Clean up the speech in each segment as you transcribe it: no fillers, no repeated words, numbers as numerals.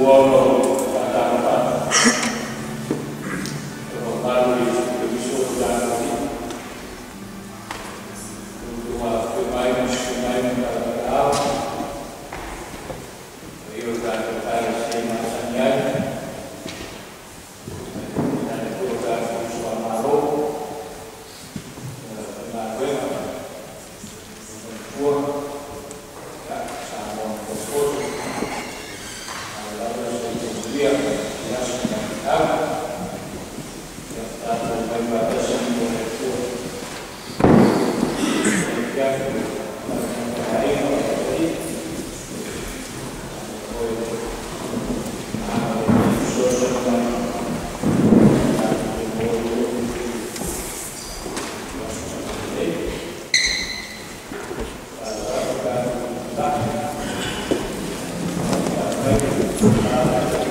Ua ona ou faatalofa atu i le mamalu i si ou uso ia Aloalii, i lo outou afifio mai ma susu mai ma papaaao, le paia o le tatou Ekalesia e masani ai, ae tainane foi o tatou uso a Malo, le aufaigaluega, faletua, Samoa na potopoto, alo lava le soifua manuia i lenei aso ma taeao. Ia tatou omai faatasi i le Atua i lenei afiafi i le taumafataga o aiga, o Papalii, malo foi le agalelei fesoasoani mai tatou te maua le toafifiu i Aso Saba nei. Tatalo atu tatou onosai fai le sa.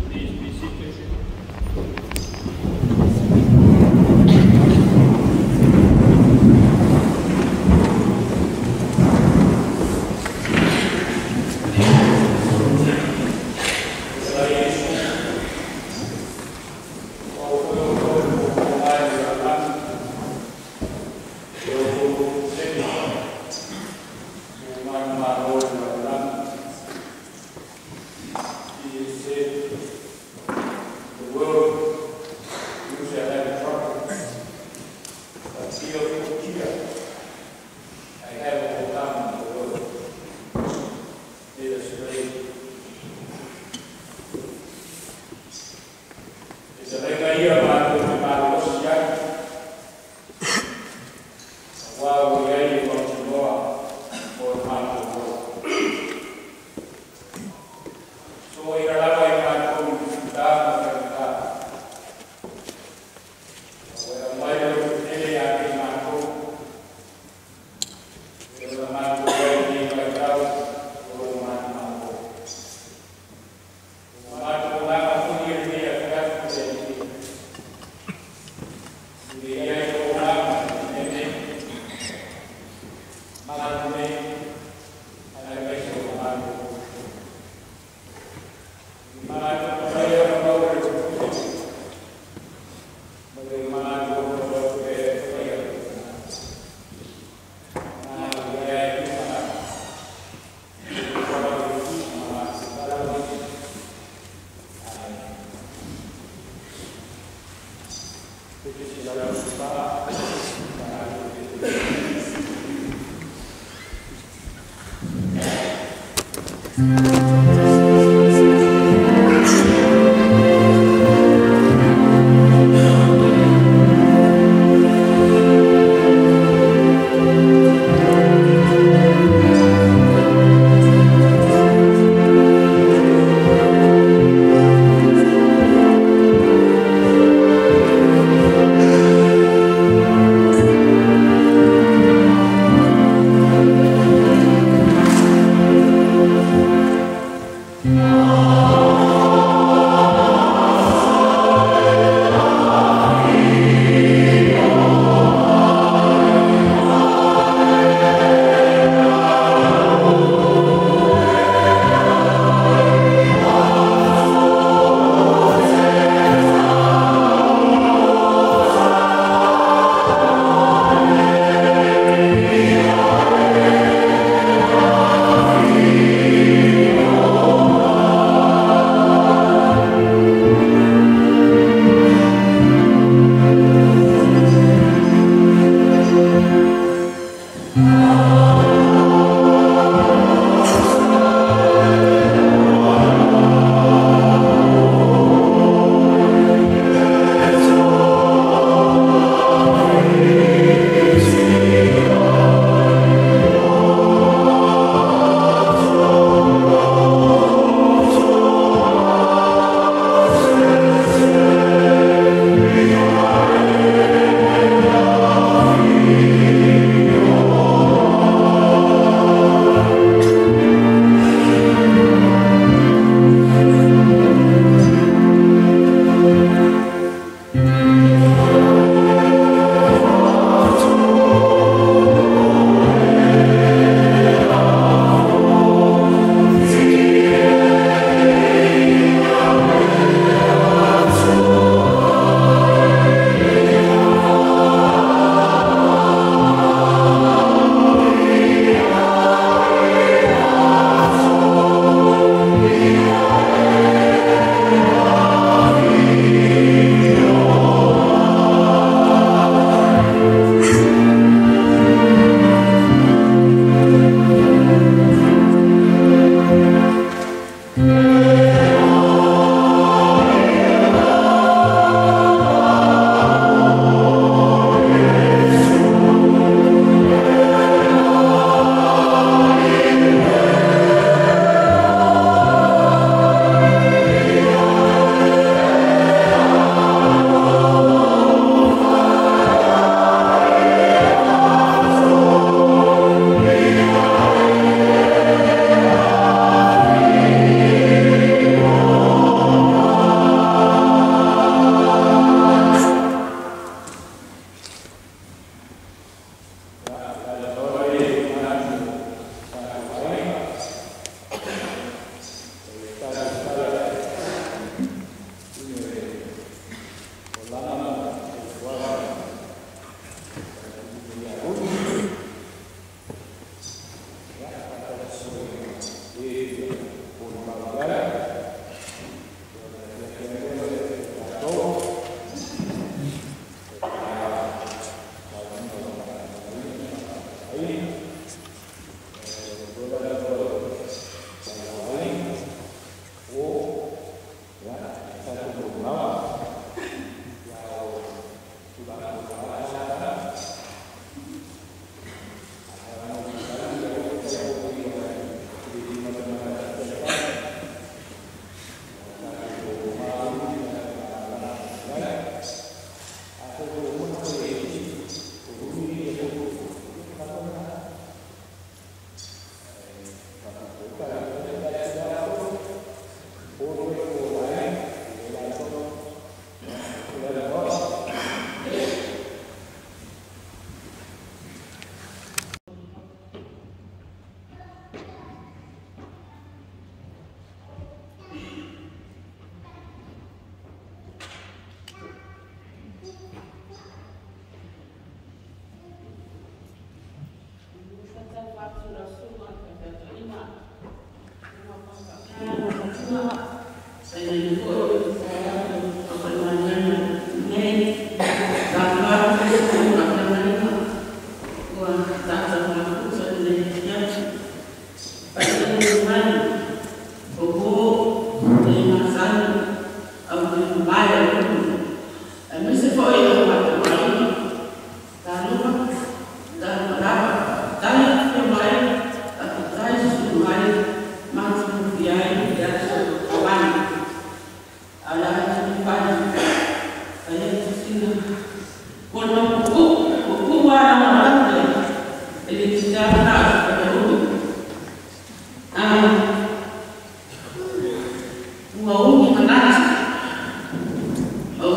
Please be seated. Jesus said, "The world, you shall have trouble, but be of good cheer. I have overcome the world." Let us pray. E fetalaiga ia matou te malolosi ai. Auā ua i ai le mautinoa o le matou ola. Soaina lava i matou i fita ma faigata. Ua e aumai le lototele ia te i matou. E ola matou ai i lenei vaitau o lou manumalo. Ua matou olaga foi i lenei afiafi le Alii. I le i ai o olaga i le nei. Matou nei, aemaise o le matou. Matou mafai ona maua le tupule. Ma le matou atu e faia. Matou ia e tupana.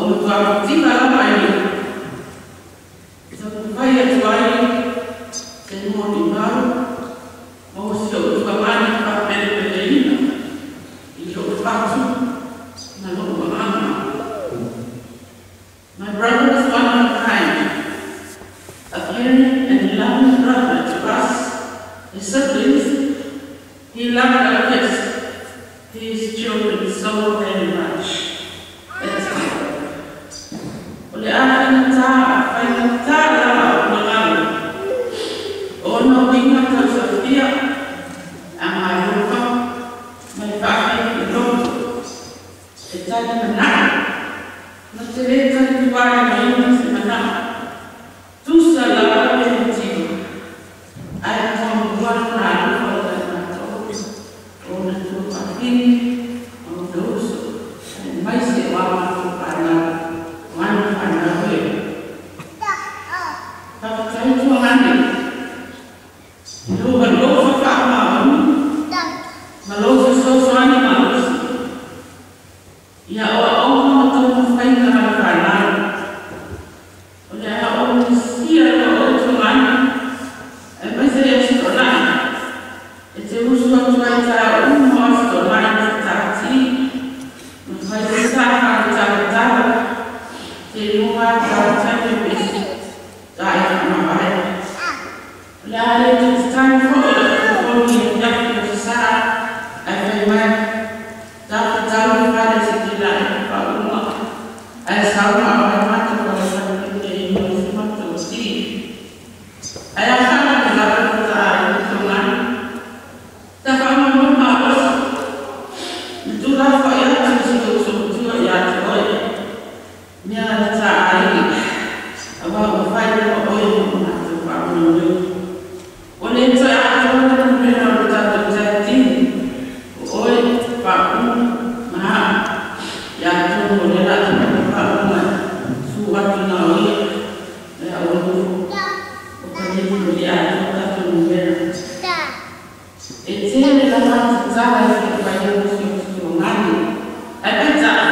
Matua lava ai fai atu ai se molimau mo si ou tuamani faapelepeleina i lou fatu ma lou agaga. My brother was one of a kind, a caring and loving brother to us, his siblings. He loved our kids, his children, so very much. That's my brother. O le afaigata faigata lava o le galu ona uiga tausafia agalofa ma le faafaipiloto e tali manao na te lē talituālimaina se manao tusa lava pe matio ae toamua lona alofa o tae matou ona tuafafine ma ona uso aemaise o a matou fanau o ana fanau e. Faafetai tuagane lou alofa faamaoni ma lou fesoasoani malosi ia oaoga ma taumafaiga ma le fanau. O le a ousia loa oe tuagane aemaise i aso toonai e te usu atu ai taeao uma o aso toonai ma fetatī ma fai se sa faaletalatala te iloga taotai pepesi tae faamavae. O le a le tatatagi foʻi lau fofoli i afiafi o sasā ae fai mai tafatau le fale se tilaʻi faauma ae saumaʻa mai mato falefale e inu ai se mato o ti ae afana le lava le togani tafaamamo malosi na tulafoʻi atu i si ou somatua iā te oe mea le taʻaili auā ua fai lava oe mo matou faamoemoe. O le toe atoa le numera o le tatou taitini o oe faauu ma a'u ia atonu o lea la tatou faauma su atu na o ia le a ua nofo o kaleni o le atoa tatou numera. E tele lava tatala e fia fai mo si ou tutuagani ae peitaʻi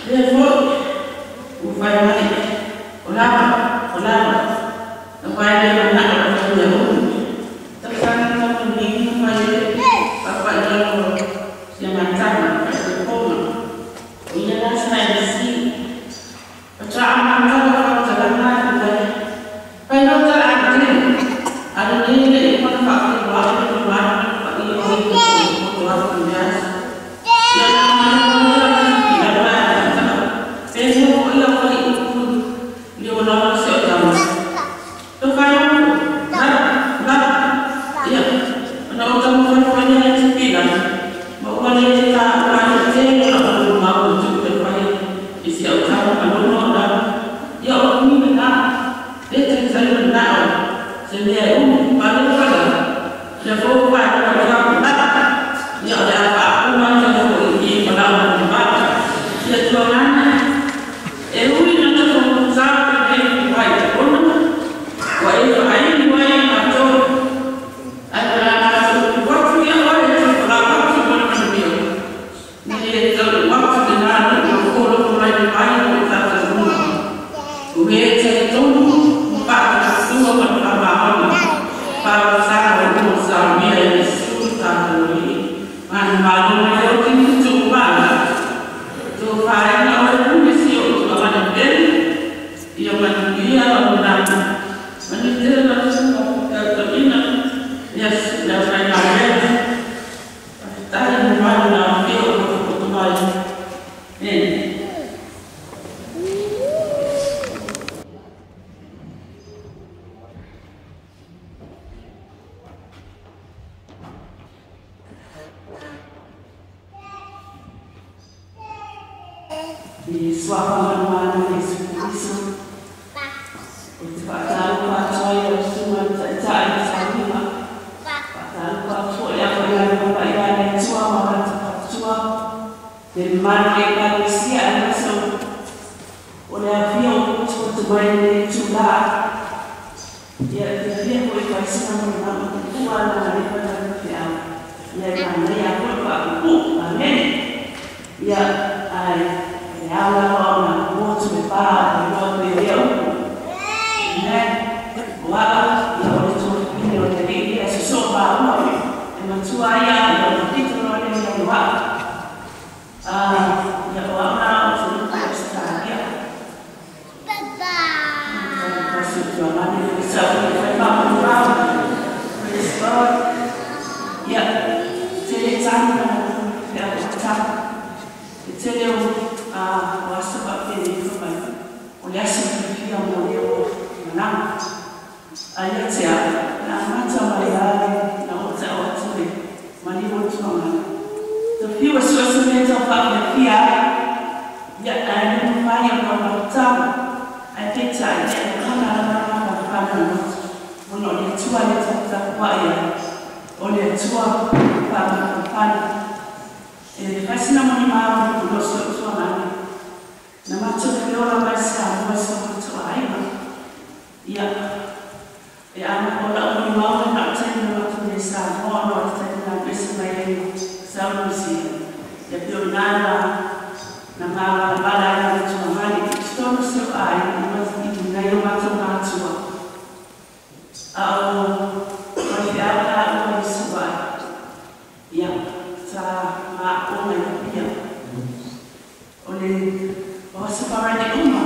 lea foʻi ua fai mai o lava o lava auā e lē manaʻo le faia umi tausaga taulagi na fai ai faapaʻiala o siamataga faaipopoga o ia la sa MC faatoa amataga faamatalaga atu ai fai lau tala atele a lenei le uma na faafeiloai le mamalu ma le paia o e poto atu i le aso ia na lava pehea foʻi lau faliupu le olaola se o tama tofaiapo lava lava ia ona ou taumafai lea e tipila ma ua lē taua ai le tele o lau mau e tuu e fai i si autama malono o lava ia o lumi lenā lē taitai manao se mea e umi palelo fala lea foi ua faalogo atu lava ia o le a faauma ai foʻi i i ma lau manuvao ia tuagana e ui na tafomotā penei vai ona ua e faaili mai matou ae o le a matou atu ia oe e taufalāpatu mo le manuia na le taulu atu lenā nuu o folofo mai le vai o le tatou o e talitonu ma faatalatua ma le faamaoni faavasā o lua saunia e Iesu le tatou Alii manumalo mai o tini tuumala tofaina oe pule si ou tuagane pele ia manuia lau lagi manu tele lau susuga feautaina ia le aufaigaluega. Faafetai mamalu na afio o potopoto mai. Amen. I suafa ma le Mana Iesu Keriso. O te faataua atu ai lau susuga le Taitai le Tauiga. Faataua atu foi le afaigaluega paia a le Atua ma lata faatua le mamalu o le Ekalesia aemaise o le afio o potopoto mai lenei itulā. Ia e fiafia foi faisina mo le maʻupupu'a na alefa na feau. Ia e manaia foi faapuupuu. Amene. Ia ae e ao lava ona pa o le leo. Ne, o a ia o le tofine o le lii e so pa o e matua ia o le titolo le ia o a. Ia o a na o te luku Australia. Praise God. Ia, te le tanu pe a o E te leo o asa pa pe le mai. O le asa pia mo le o mananga. A ia te a, na mata mai ale na o te o atu le mani o tuanga. Te whiu e sua se mea tau wha pia, ia a ne mo whai o ngā tau. Ai te tai, ia e kana na na whana motu. Ona o le atua le taputapua ia, o le atua whaamafana. E whaisina moni maa o lo so tua ngani. Na matou whiola mai se a mua se matou aiga. Ia, e ana o la o ni maua na o taimi na matou nei sa moa no te taimi na pese mai ai sa o Nusia. Ia peo nā na mala ai na matou ngani. Stono se o ai i nai o matou mātua. A o whai la o i sua. Ia, sa ma o mai pia. O le o se parani uma.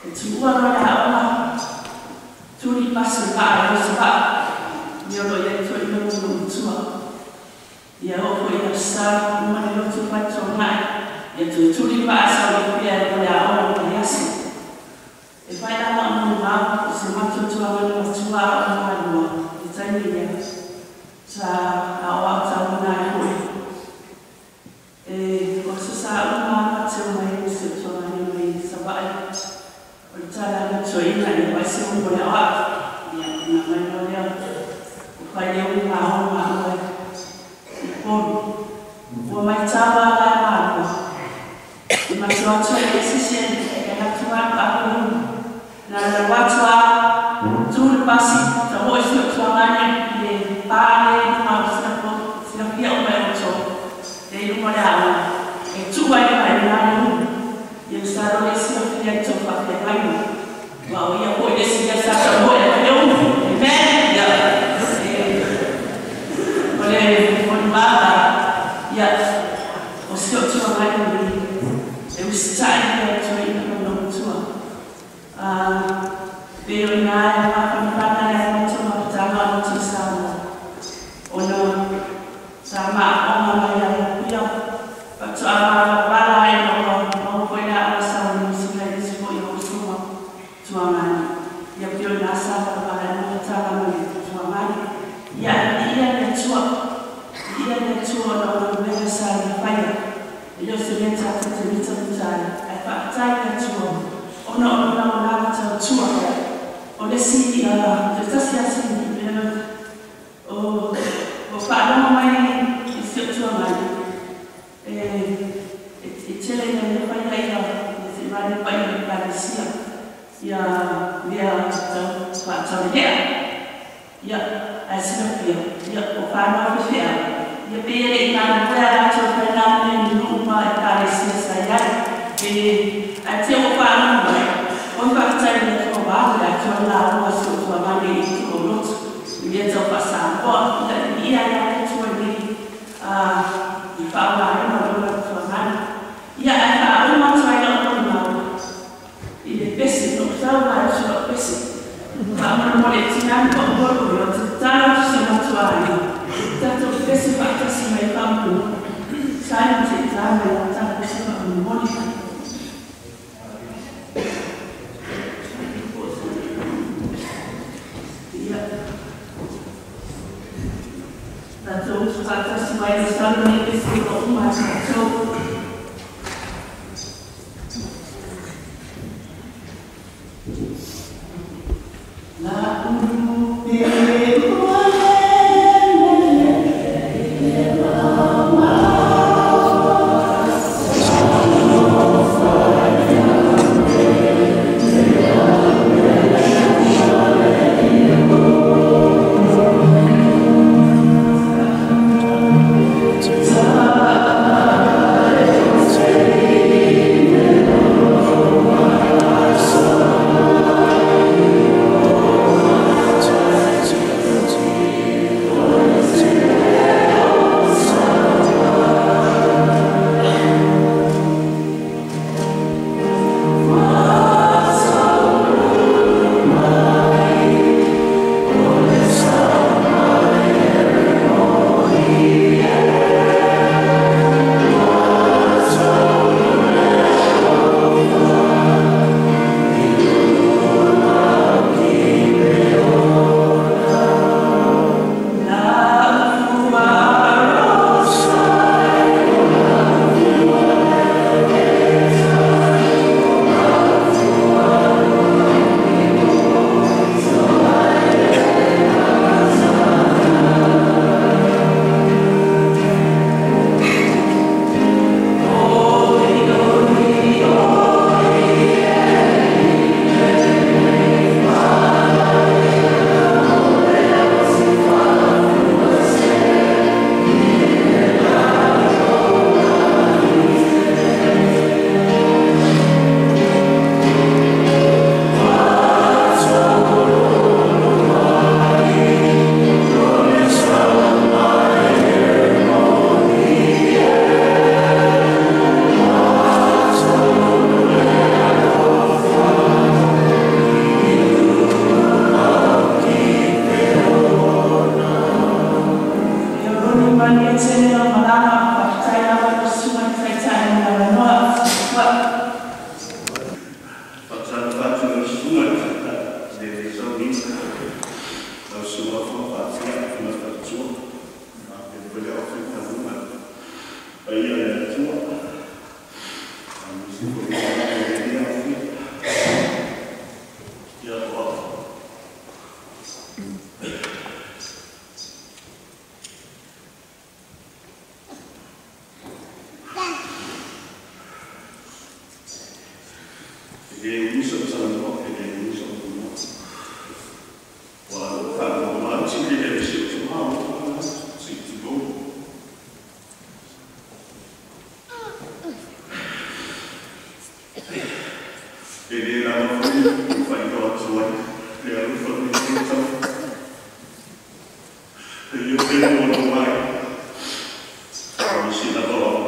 E tuua roa le aoga. Turi pasu pa e o se pa. Ni o lo ia tui no no tua. Ia o ko ia sa uma le lotu pai tō ngai. Ia tu turi pa sa o pia e le aoga o iasi. E whai lava o manu mau, o se matutua manu matua o malua, i taimi ia, sa a o au tau mana e hoi. E o sa sa uma te o mai o se tua mani mai sa wae, o le tala na tuaina e wai se umo le oa, ia na mai no lea, o whai leo ngā o ngā oe, i ponu. Ua mai tawa la e malua, i matua tua e sisi e hatua a hulu. Na le watua tū le pasi ta hoi si o tua ngani le pāle numa o sina pia o mai o tō te i luma le awa e tū ai mai nā le hulu ia sa ro le sina pia i tō whawhia mai wa o ia hoi le sina sa ta hoi e le umu. Amen. Ia o le moni maha ia o si o tua ngani e usitai ia tua ina no tua. Peo i nā e whakawhana e matua maputanga o tū Samoa. Ona sa maa mai ai pia. Patu a wala ai no o koe nā o sa o nusina i te hoi o tua tua ngani. Ia peo i nā sa whakawhana e maputanga mai tua ngani. Ia ia le tua. Ia le tua na o mea sa i whaia. E leo se mea tātou te mita mutai. Ai whakatai le tua. Ona o nā o nā tau tua. O le si te tasi asi o whaanama mai i se o tua mai. E tele ina le whaia ia te mane pai le Palesia. Ia mea tau whaatau hea. Ia ai sina pia. Ia o whaanau whiwhea. Ia pēre i ngā wea rātou whainā me nuu e Palesia sa iai. E ai te o whaanau mai. O whakatai le tua wāhu le atua nā ua se o tua mane i tua lotu. I mea tau whasamoa. Ia ia le tua nei i whaola ai ma lola tua mane. Ia ai whaau matua i lau mau. I le pese, no tau mai sua pese. Whaamana mo le tinani pa o horo o te tala tu se matua ai. Tātou pese whaatasi mai whaamunu. Sai te tāme la tātou pese whaamunu moni. Tātou whaatasi mai le salo ni pese o uma tātou. La uru pe ua le le mama. Ta Le usa o salanoa, e le usa o tumua. Ua lo whaanua ati le le si o tumau, si tulou. E le lava foi, o whaitoa atu ai, le alufa me te tau. E le o pelo o lo mai, o si lava o au.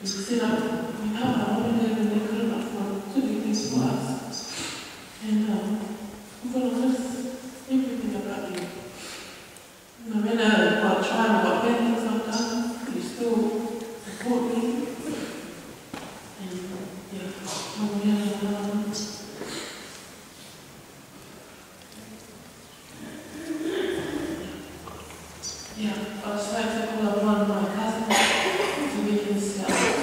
You set up, we have our own and they couldn't afford to do things for us. And I'm gonna miss everything about you. No matter what trial, what bad things I've done, you still support me. And yeah, yeah, I was like to call up one of my cousins to be his song.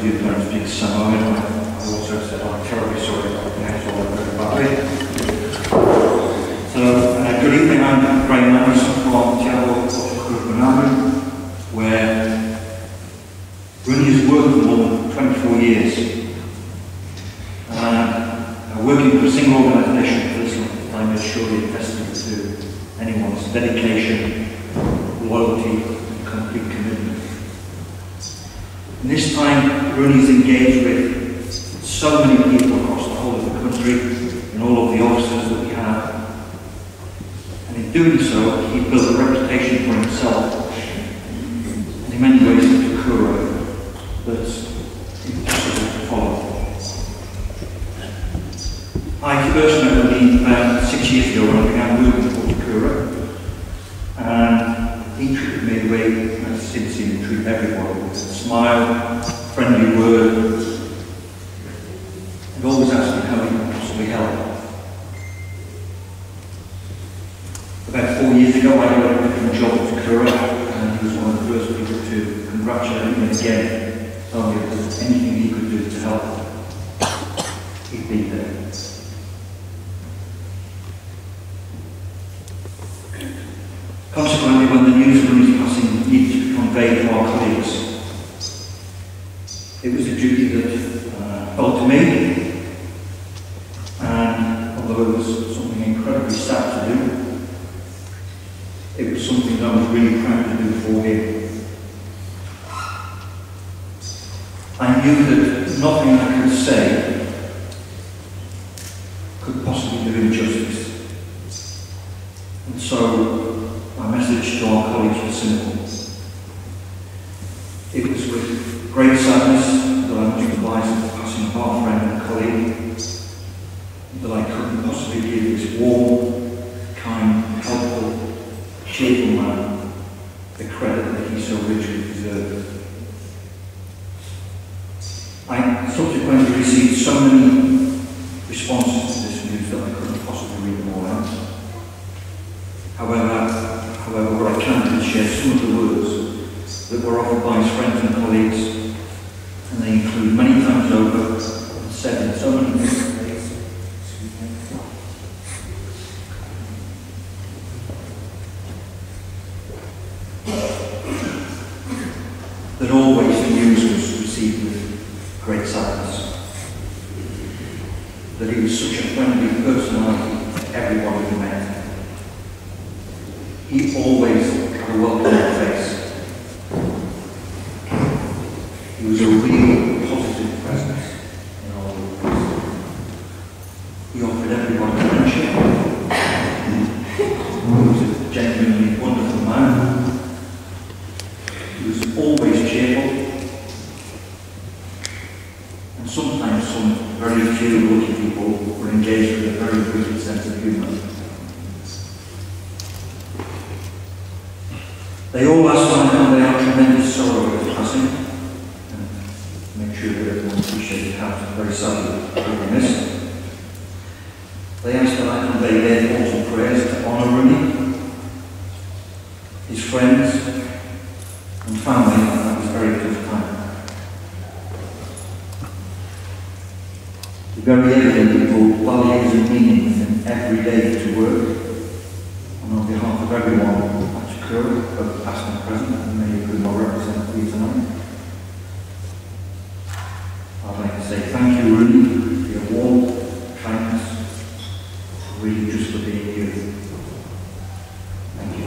of you who don't speak Samoan, I also said I'm terribly sorry if I pronounced all that very badly. So, good evening, I'm Graham Anderson from Te Awa where Rooney has worked for more than 24 years. Working for a single organisation for this length of time is surely a testament to anyone's dedication, loyalty, and complete commitment. In this time, Rooney's engaged with so many people across the whole of the country and all of the offices that we have. And in doing so, he built a reputation for himself, and in many ways for Takura, that's impossible to follow. I first met Rooney about 6 years ago when I began working for Takura, and he treated me the way I've since seen him treat everyone, with a smile, friendly word, and always asking how he could possibly help. About 4 years ago, I got a different job at Takura, and he was one of the first people to congratulate me again, tell me if there was anything he could do to help, he'd be there. Consequently, when the news of Rooney's passing needed to be conveyed to our colleagues, it was a duty that fell to me, and although it was something incredibly sad to do, it was something that I was really proud to do for him. I knew that nothing I could say could possibly do him justice. And so my message to our colleagues was simple. It was with great sadness that I must advise of the passing of our friend and colleague, that I couldn't possibly give this warm, kind, helpful, cheerful man the credit that he so richly deserved. I subsequently received so many responses to this news that I couldn't possibly read them all out. However, what I can do is share some of the words that were offered by his friends and colleagues, and they include many times over and said in so many different ways. Excuse me. That always the news was received with great sadness. That he was such a friendly personality to everyone he met. He always had a welcoming face. He was a real positive presence in our workplace. He offered everyone friendship. He was a genuinely wonderful man. He was always cheerful. And sometimes some very few lucky people were engaged with a very wicked sense of humour. They all asked that I convey our tremendous sorrow at his passing, and make sure that everyone appreciated how very sadly he will be missed. They asked that I convey their thoughts and prayers to honour Rooney, his friends and family at this very tough time. It's very evident he brought values and meaning in every day to work, and on behalf of everyone at Takura, both past and present, and many of whom are represented here tonight, I'd like to say thank you, Rooney, for your warmth, kindness, really just for being you. Thank you.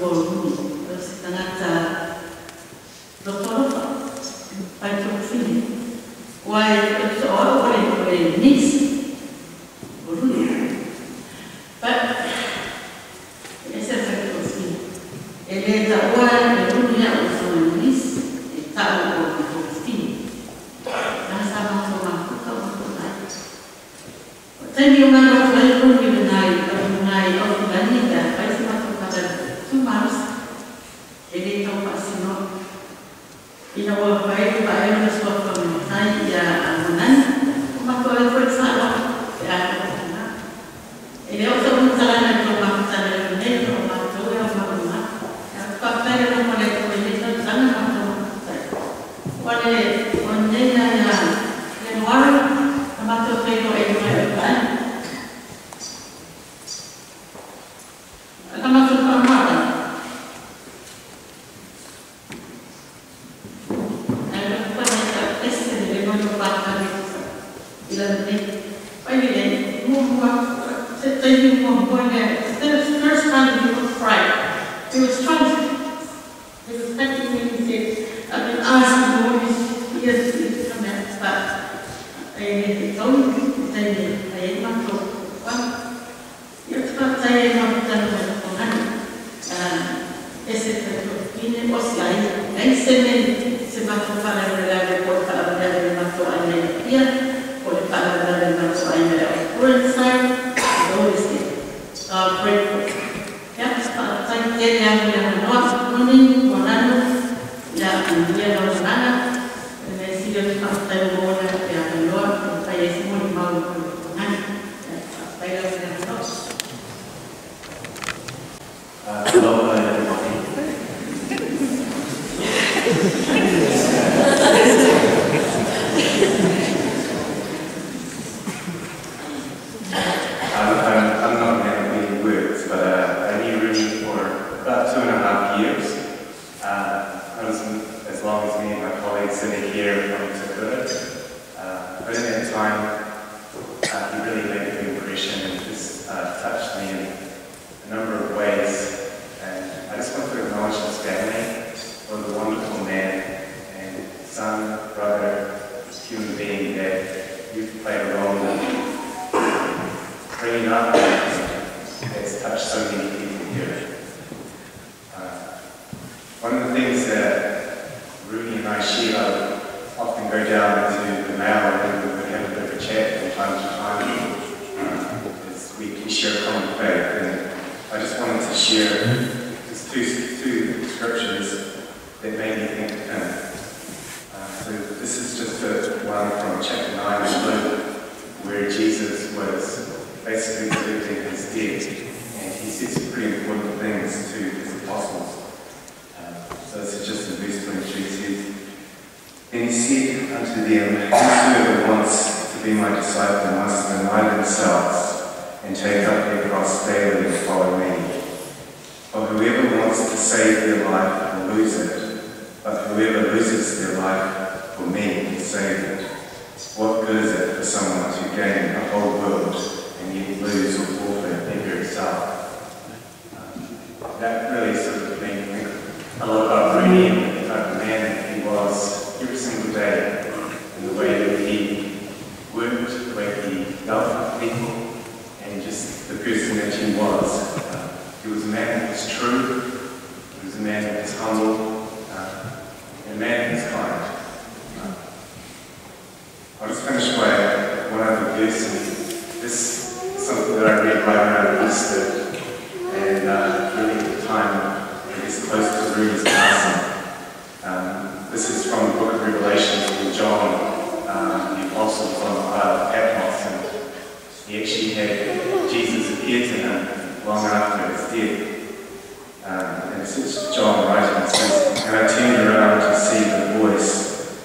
O le niece o Rooney. But, e se whaitosi, e le taua e Rooney a o so niece, e tau o le Faustini. Nā sa mato makuka o mato nai. O taimi o ngā ratu ai Rooney me nai, au nai au fulani, pea whai se mato kata 2 miles, e le tau paasino. Ina ua whai pa e o sua whamatai ia a Manani, o mato ai koe whaala e a kapuna. E leo sa untalana tō makutana i nei o matou e o mauna. Ia whawhai o mo le koe nei tau matou makutai. Wale o nei a ia Januari, a matou whaiko e mai o pai. A matou whamata. The first time he was frightened. He was trying to, he was practically, he said, I've been asking all these years to come out, but I don't say I am not Hello, everybody. I'm not going to many words, but I knew Rooney for about 2.5 years. That was as long as me and my colleagues sitting here from Takura. But in that time, he really made a big impression and just touched me in a number of ways. And I just want to acknowledge his family, for the wonderful man and son, brother, human being that you've played a role in bringing up and has touched so many people here. One of the things that Rooney and I share, I often go down to the mail and we would have a bit of a chat from time to time, is we share a common faith. And I just wanted to share just two scriptures that made me think of him. So this is just one from chapter 9 of Luke, where Jesus was basically collecting his debt, and he said some pretty important things to his apostles. So this is just in verse 23, it says, "Then he said unto them, Whosoever wants to be my disciple must deny themselves and take up their cross daily and follow me. For whoever wants to save their life will lose it, but whoever loses their life for me will save it. What good is it for someone to gain the whole world and yet lose or forfeit their very self?" That really sort of made me think a lot about Rooney and the type of man that he was every single day, and the way that he worked, the way he dealt with people, and just the person that he was. He was a man that was true, he was a man that was humble, and a man that was kind. I'll just finish by one other verse, and this is something that I read right around Easter, and really at the time, I guess close to Rooney's passing. This is from the book of Revelations, where John, the apostle, was on the Isle of Patmos, and he actually had Jesus appear to him long after his death. And it's John writing, it says, "And I turned around to see the voice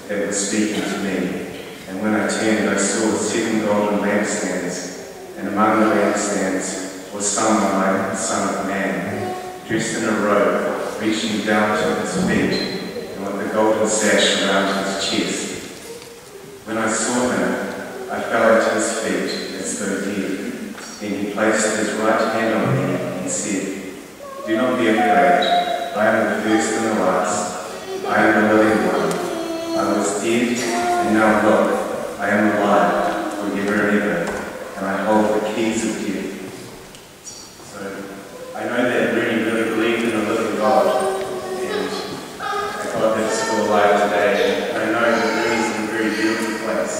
that was speaking to me. And when I turned, I saw 7 golden lampstands, and among the lampstands was someone like the Son of Man, dressed in a robe, reaching down to his feet, and with a golden sash around his chest. When I saw him, I fell at his feet as though dead. Then he placed his right hand on me and said, 'Do not be afraid. I am the first and the last. I am the living one. I was dead, and now look, I am alive forever. forever and ever, and I hold the keys of death. So I know that Rooney really believed in a living God, and a God that is still alive today. And I know that Rooney's in a very beautiful place,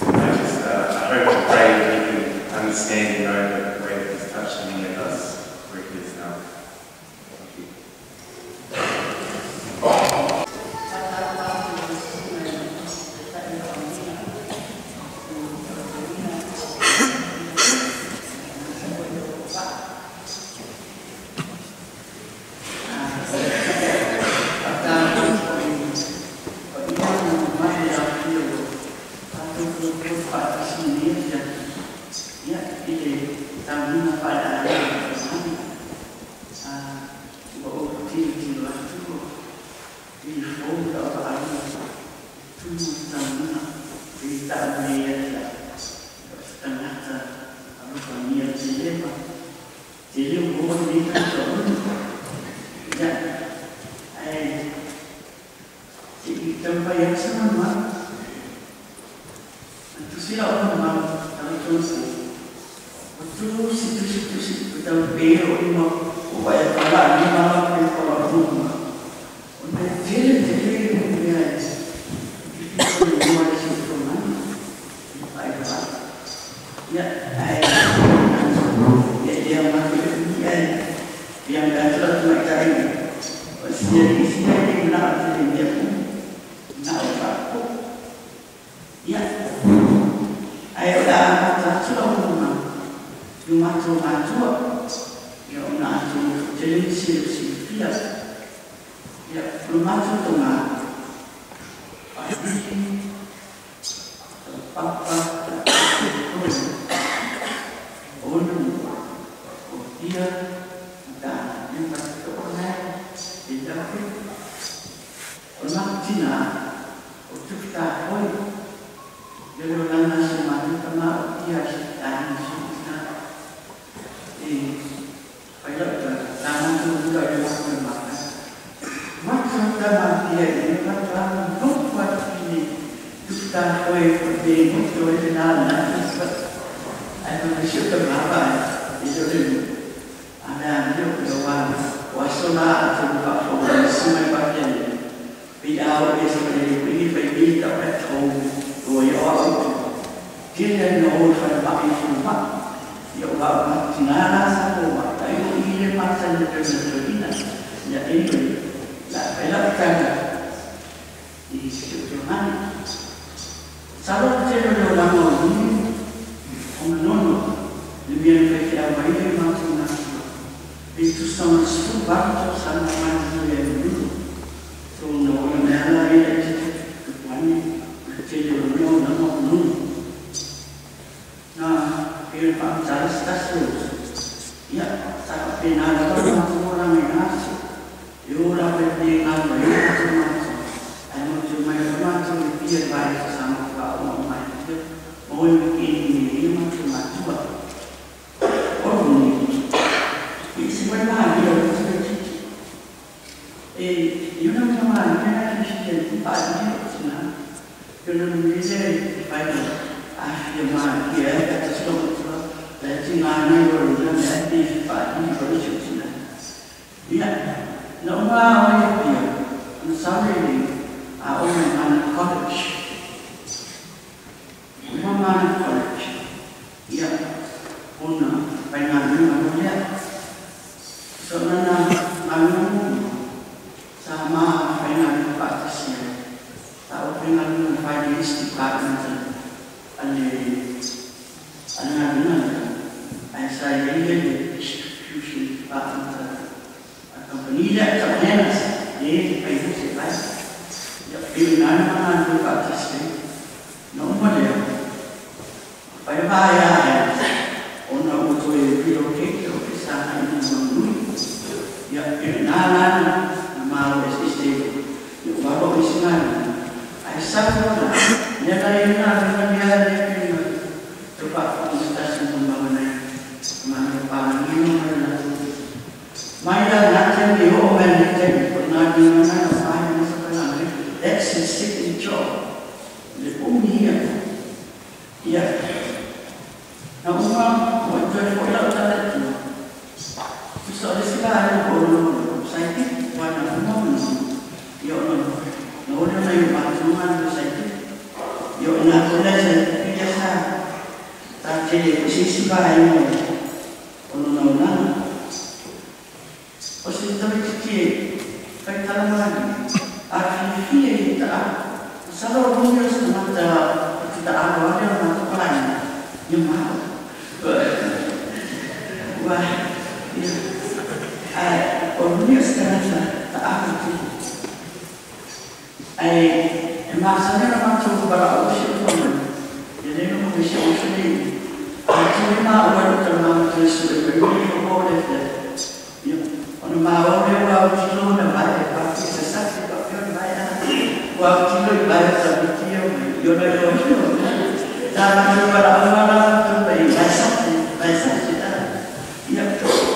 and I just I hope and pray that he can understand and know the way that he's touched many of us where he is now. Thank you. That's his second job. The only le se pia sa ta tele sisi va ai o no no na o se tamaitiiti e faitalamani a fiafia i taalo masalo o luni o se tagata o te taalo ale o matou palaiga ia malo ua ia ae o luni o se tagata taalo tele ae e masani ona matou valaau si o fana ia lē no ma si o sili a tuli maua i talamaga toe sue mai uli o le fea ia ona maua lea ua autilo ona vae pape sasaki pape ona vae a ua autilo i vae o tamitia mai i ona iloilo sa matou valaau ala matou mai vae sasi vae sasi a ia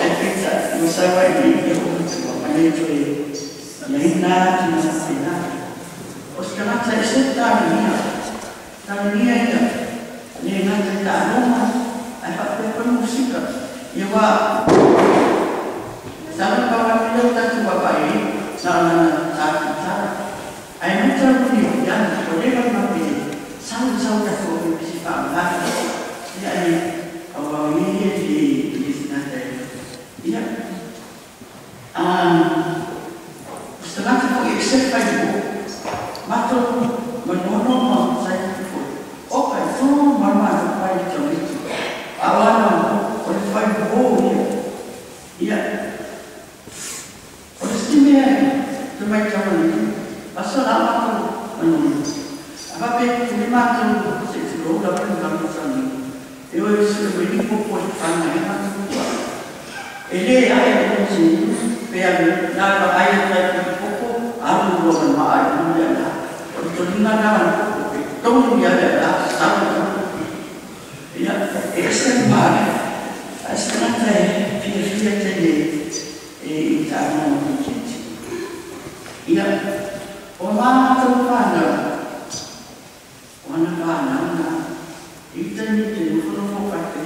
ae peitai ua sau ai i ia o matua ma le toe ia ina atu na faapena o se tagata e se taligia taligia ia le gata i taaloga ae faapea koe musika ia ua sala pauapi lea tatou vaavaai ai na o lana tākitara ae nuta luni o piano ua leva ona mape sau sau tatou o pisi faaaogā ia ae auau ia i le tagata ia o se tagata foi e se failua matou manono ma sai foi o kai tu marmano pai tauitu awana o le failua ia ia o le simea te mai tau aso la matou manono apape tuli matou se tulou la pe matou sani e o se me ni popo e fana e matou e le ai o se pe a na ka ai tai popo alu lo ma ai no le la o tolina na popo e tonu ia le la sa ia e se pare a se tagata e fiafia tele e i taaloga kiriketi ia o matou fanau o ana fanau na i taimi te nofonofo faapea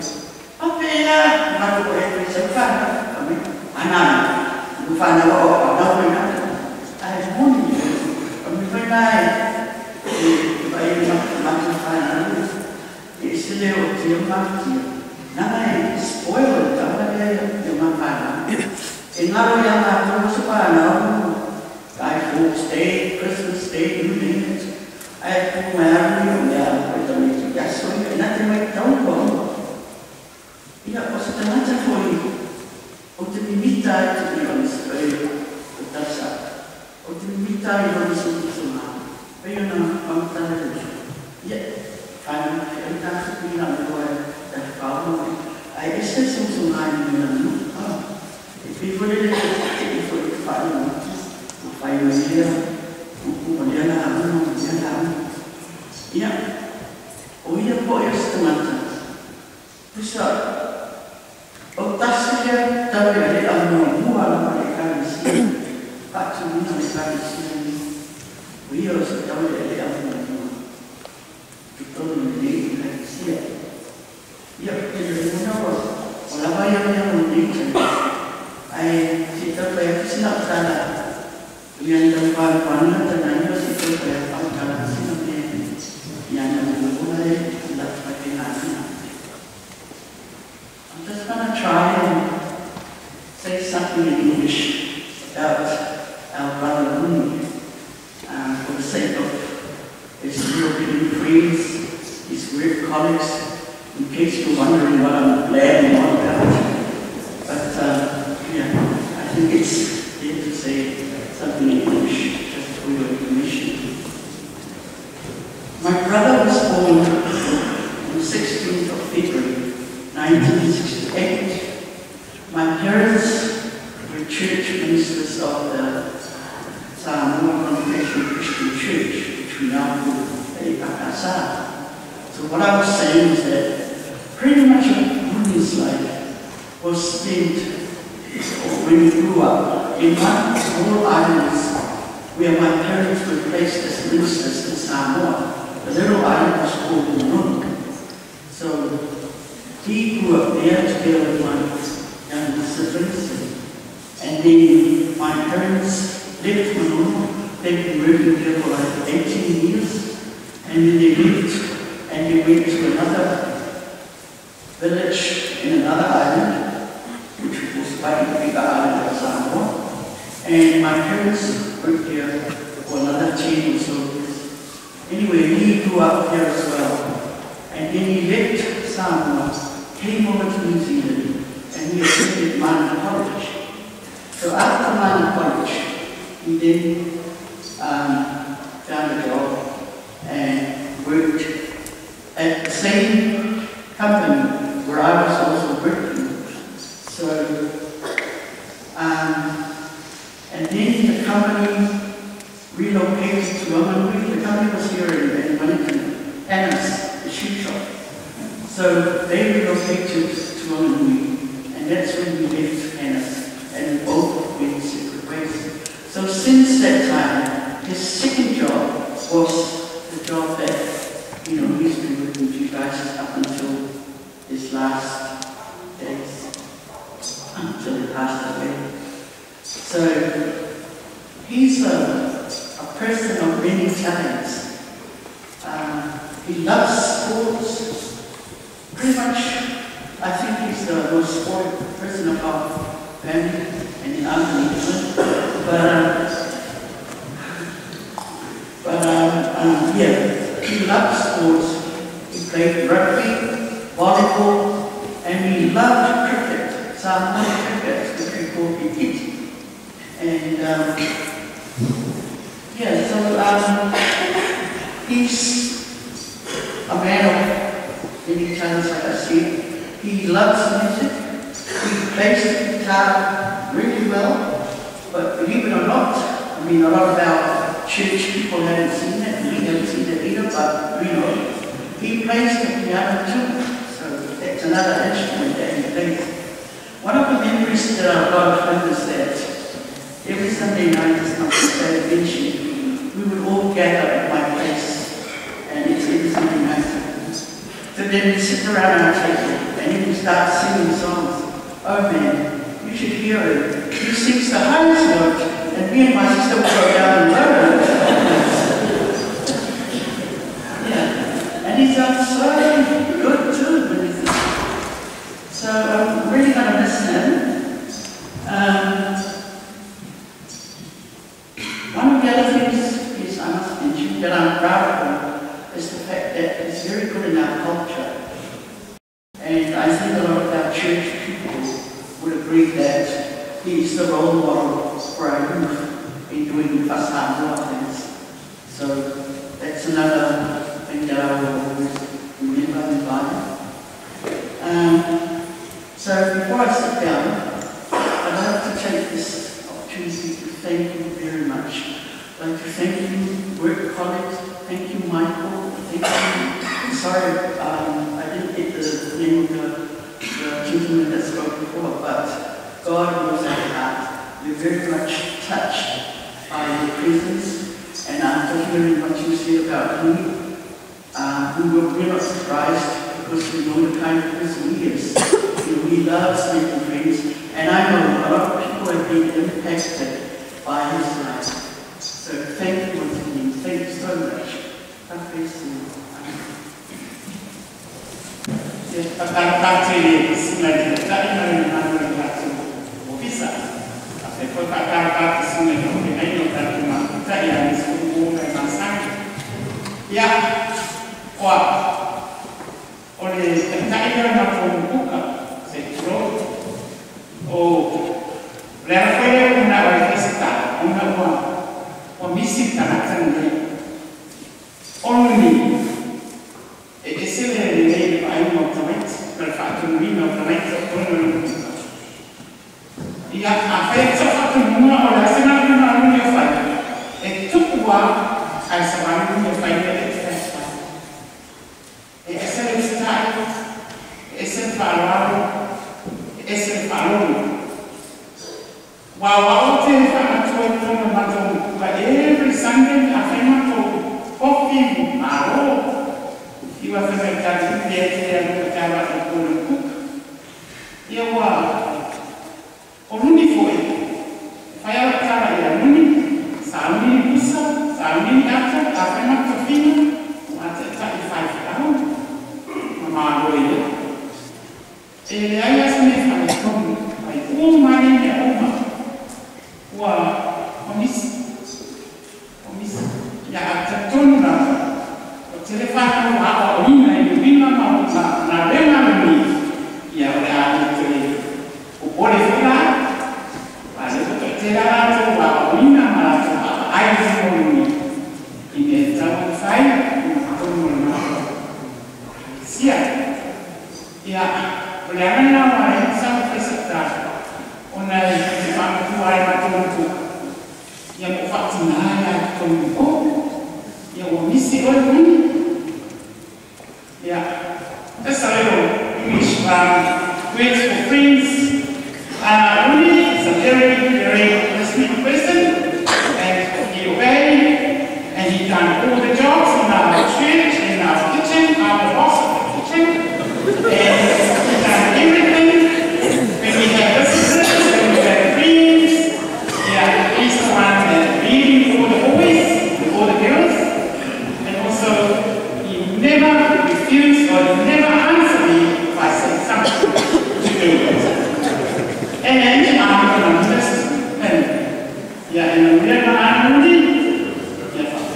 faapea matou e toe sau fanau ame ana no fanau o anau mai ae moni o me fai mai e vai matou fanau e se le o te matia nana e spoil e tauna lea ia ma fanau e ngaro ia matou se fanau Guy Fawkes Day, Christmas Day, you name it. Ae pu mai alu o mea koe tamaiti aso ia na te mai tau koa ia o se tagata foi o te mimita ai to be honest e o tausa o te mimita ai lona sotusoga pei ona faamatala le ia whanau e tatou pina o loa e whakaono ae ese sosoga i mea nu e pei foi le te i foi te whaanau o whai o lea upu o lea la auna o lea la auna ia o ia po e o se tagata pusa o tasi lea tau e le au muamua lava le ekalesia faatuina le ekalesia ni o ia o se tau e le au muamua totonu lenei ekalesia ia te lagona o lava ia mea o lenei taimi ae se tau fai atu sina tala ia ni tau palupaluga tanaia se tau fai atu tala sina mea ia na lagona e la faapena. I'm just going to try and say something in English about our brother Rooney, for the sake of his European friends, his work colleagues, in case you're wondering what I'm blabbing on about. But yeah, I think it's fair to say something in English, just for your information. My brother was born on the 16th of February, 1968. My parents were church ministers of the Samoa Congregational Christian Church, which we now call the EKKC. So what I was saying is that pretty much Rooney's life was spent when we grew up in one small islands where my parents were placed as ministers in Samoa. The little island was called Manono. So he grew up there together with my younger siblings. And then my parents left Manono. They'd been working there for like 18 years. And then they left and he went to another village in another island, which was slightly bigger island of Samoa. And my parents worked there for another 10 or so years. Anyway, he grew up here as well. And then he left Samoa, came over to New Zealand, and he attended Mana College. So after Mana College, he then found a job and worked at the same company where I was also working. So, and then the company relocated to Wanganui. The company was here in Wellington, Anna's, the shoe shop. So they relocated to Wanganui, and that's when we left Anna's, and we both went separate ways. So since that time, his second job was the job that, you know, he's been working with you guys up until his last days, until he passed away. So he's a person of many talents. He loves sports. Pretty much, I think he's the most sporty person of our family, and I'm an Englishman. But yeah, he loved sports. He played rugby, volleyball, and he loved cricket, Samoan cricket, which we call cricket. And yeah, so he's a man of many talents, like I said. He loves music. He plays the guitar really well, but believe it or not, I mean, a lot of our church people haven't seen that, and we haven't seen that either, but we know. He plays the piano too, so that's another instrument that he plays. One of the memories that I've got of him is that every Sunday night, as my sister mentioned, we would all gather at my place, and it's every Sunday night. So then we sit around our table, and then we start singing songs. Oh man, you should hear him. He sings the highest note, and me and my sister will go down and lower it. Yeah, and he sounds so good too when he sings. So I'm really going to miss him. One of the other things is I must mention that I'm proud of is the fact that he's very good in our culture. And I think a lot of our church people would agree that he's the role model for our youth in doing Samoa things. So that's another thing that I will always remember and by. So before I sit down, I'd like to take this opportunity to thank you very much. I'd like to thank you, work colleagues, thank you, Michael, thank you. Sorry, I didn't get the name of the gentleman that spoke before, but God knows our heart. We're very much touched by your presence, and after hearing what you said about him, we're not surprised because we know the kind of person he is. You know, he loves making friends, and I know a lot of people have been impacted by his life. So thank you once again. Thank you so much. God bless you. Every Sunday, I Se le whanau a o ina i wina ma na renga ni ia o le a le te o pole fula a le o te la rātou a o ina ma rātou a ai mo ni i me tau whai ma tonu le mato. Sia, ia o le angana wa e sa whaisata o na i te whanau ai ma tonu ia mo whatina ai ai tonu o ia o misi oe muni. Yeah, just a little English words for friends. Rooney is a very, very listening person, and he obeyed, and he done all the jobs in our church, in our kitchen. I'm the boss of the kitchen, and he done everything. When we have visitors, when we have friends, yeah, he's the one that leading all the boys and all the girls, and also he never refused or he never answered me if I said something to do. And I'm gonna miss him. Yeah, and I'm never angry. Yeah,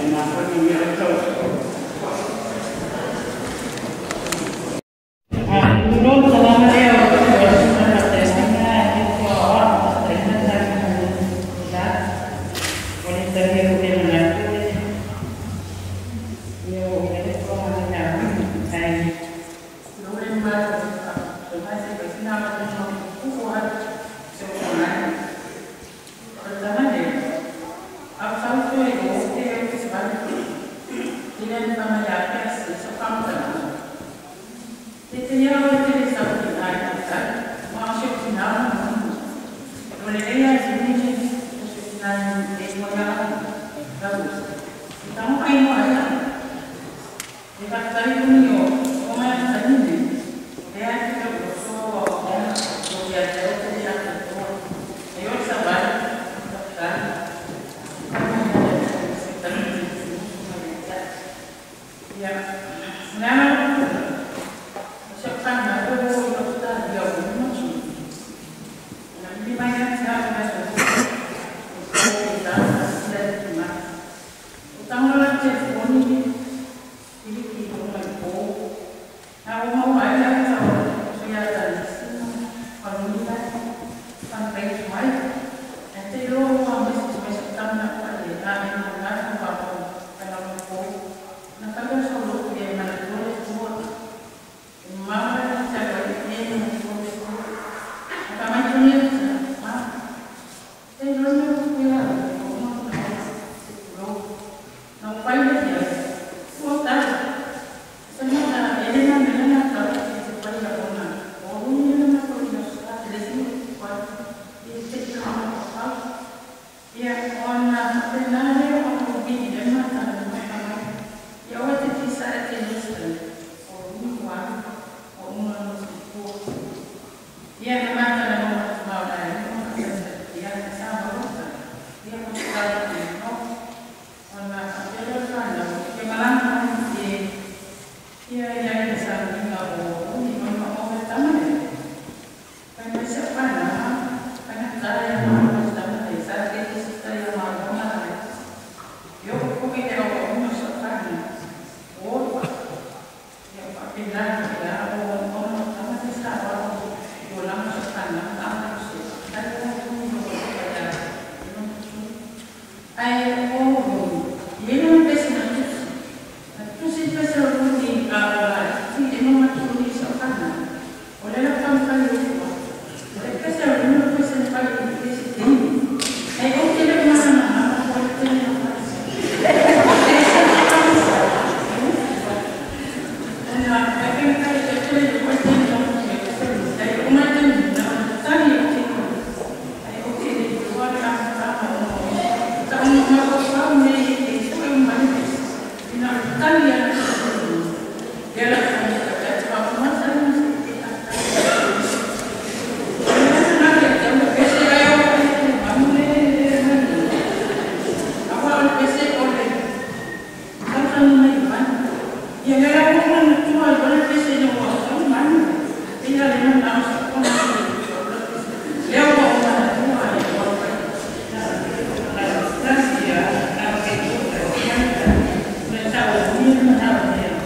Yeah.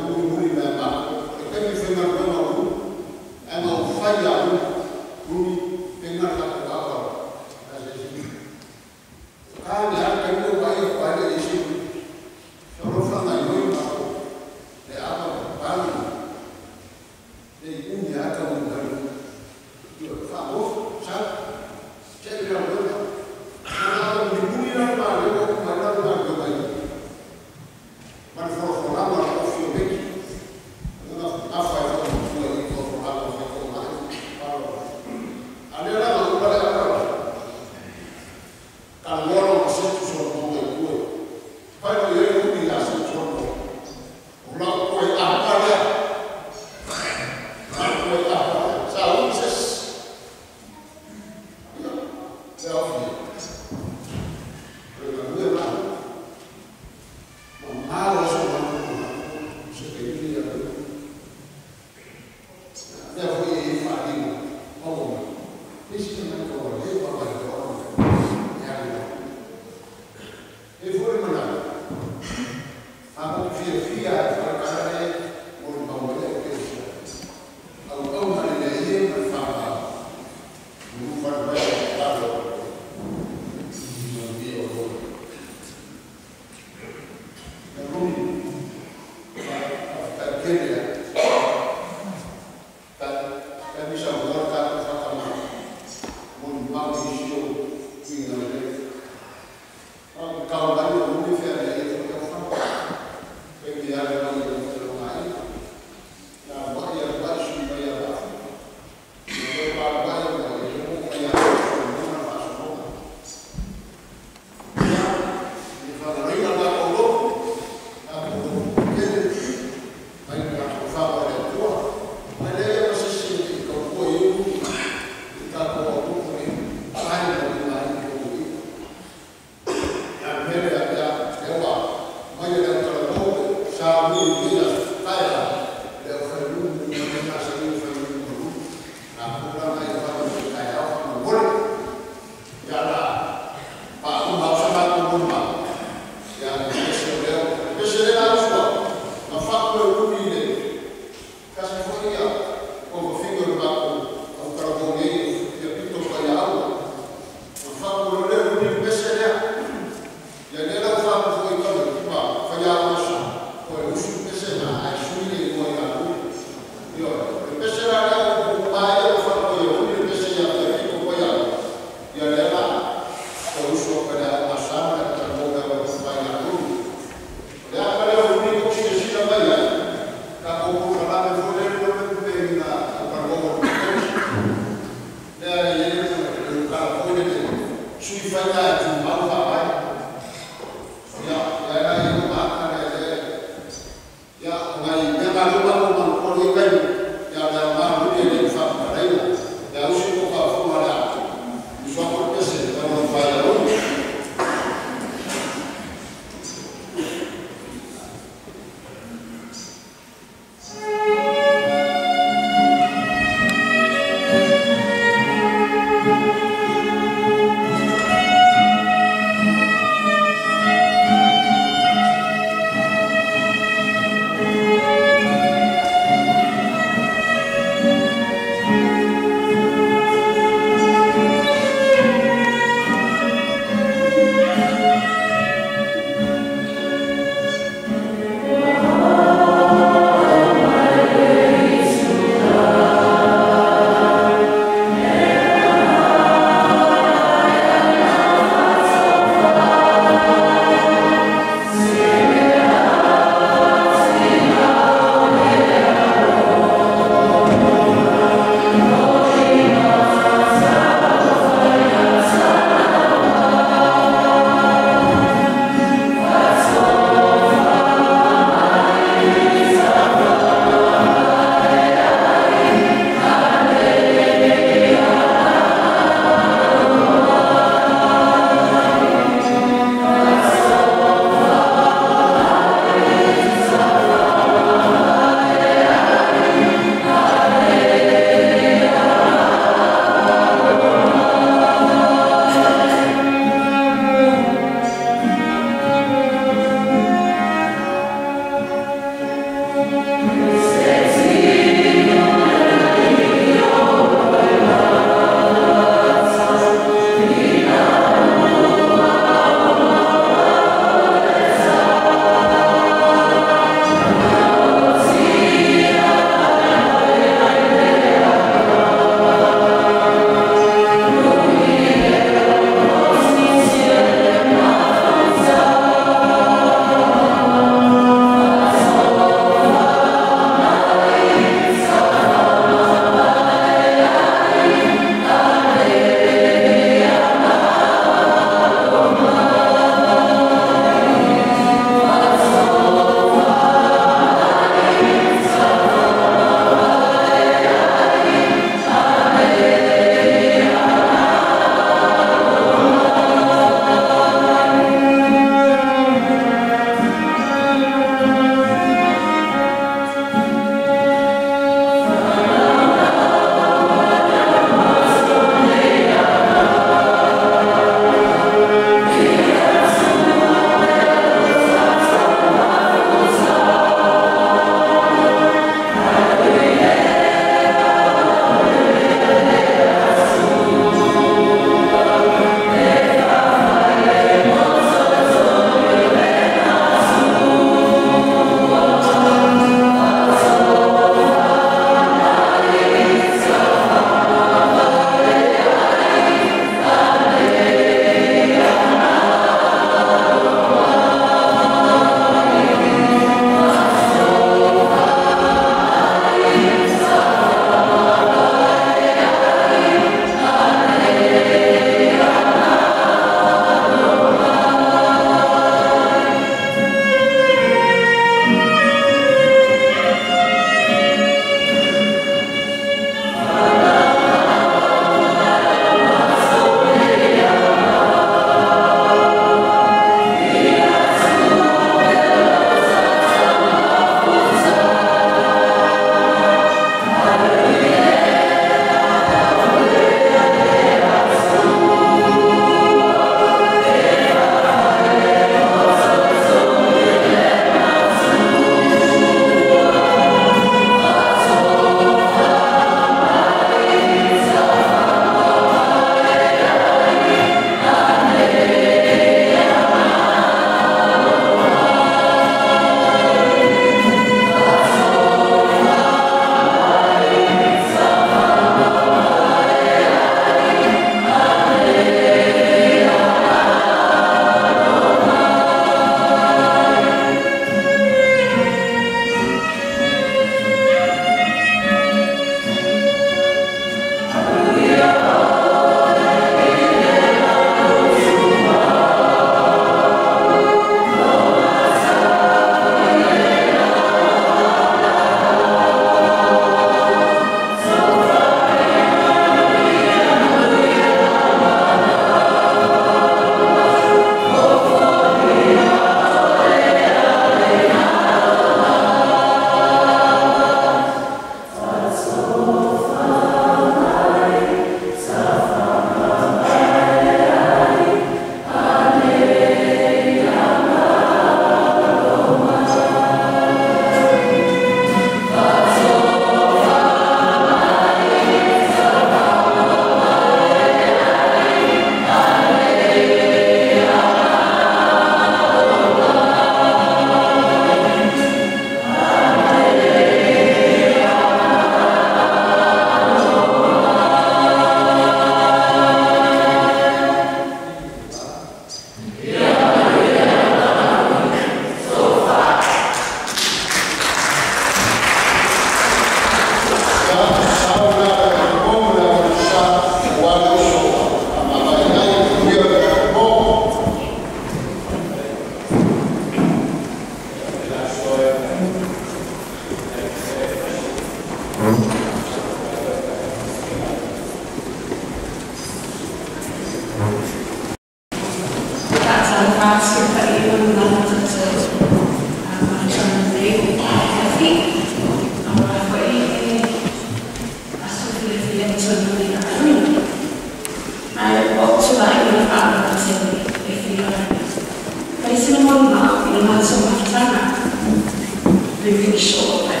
be really short, but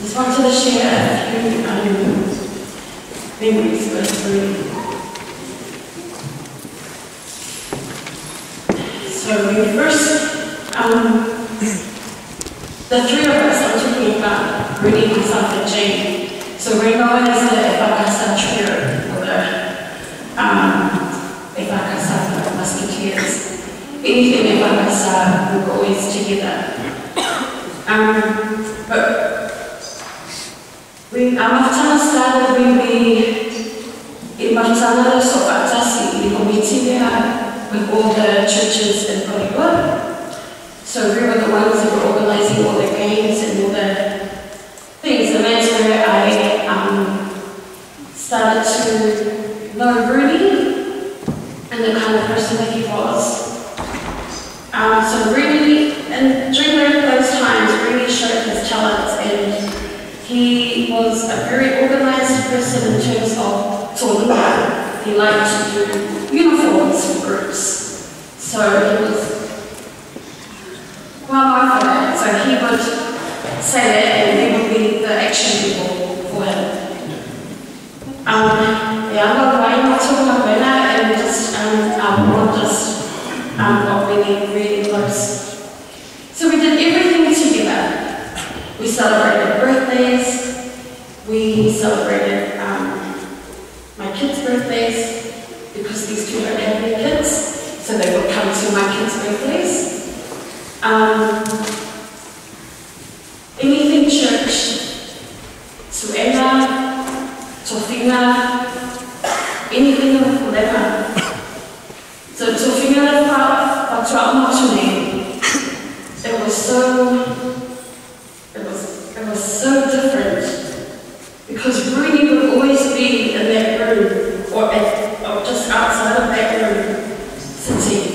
just wanted to share a few memories with Rooney. So we first, the three of us, I'm talking about Rooney, myself and Jane. So we're known as the Efakasa trio, or the Efakasa Musketeers. Anything Efakasa, we were always together. But our mafutana started when we, in mafutana sofatasi, in komiti with all the churches in Porirua. So we were the ones who were organising all the games and all the things, and that's where I started to know Rooney and the kind of person that he was. So Rooney, and during those times, Rooney showed his talents, and he was a very organised person in terms of tōlua. He liked to do uniforms for groups. So he was well known for that. So he would say that, and we would be the action people for him. And just our bond just got really, really close. So we did everything together. We celebrated birthdays, we celebrated my kids' birthdays, because these two don't have their kids, so they would come to my kids' birthdays. Anything church, suena, tofinga, anything of whatever. So tofinga it was so, it was so different, because Rooney would always be in that room, or just outside of that room, sitting.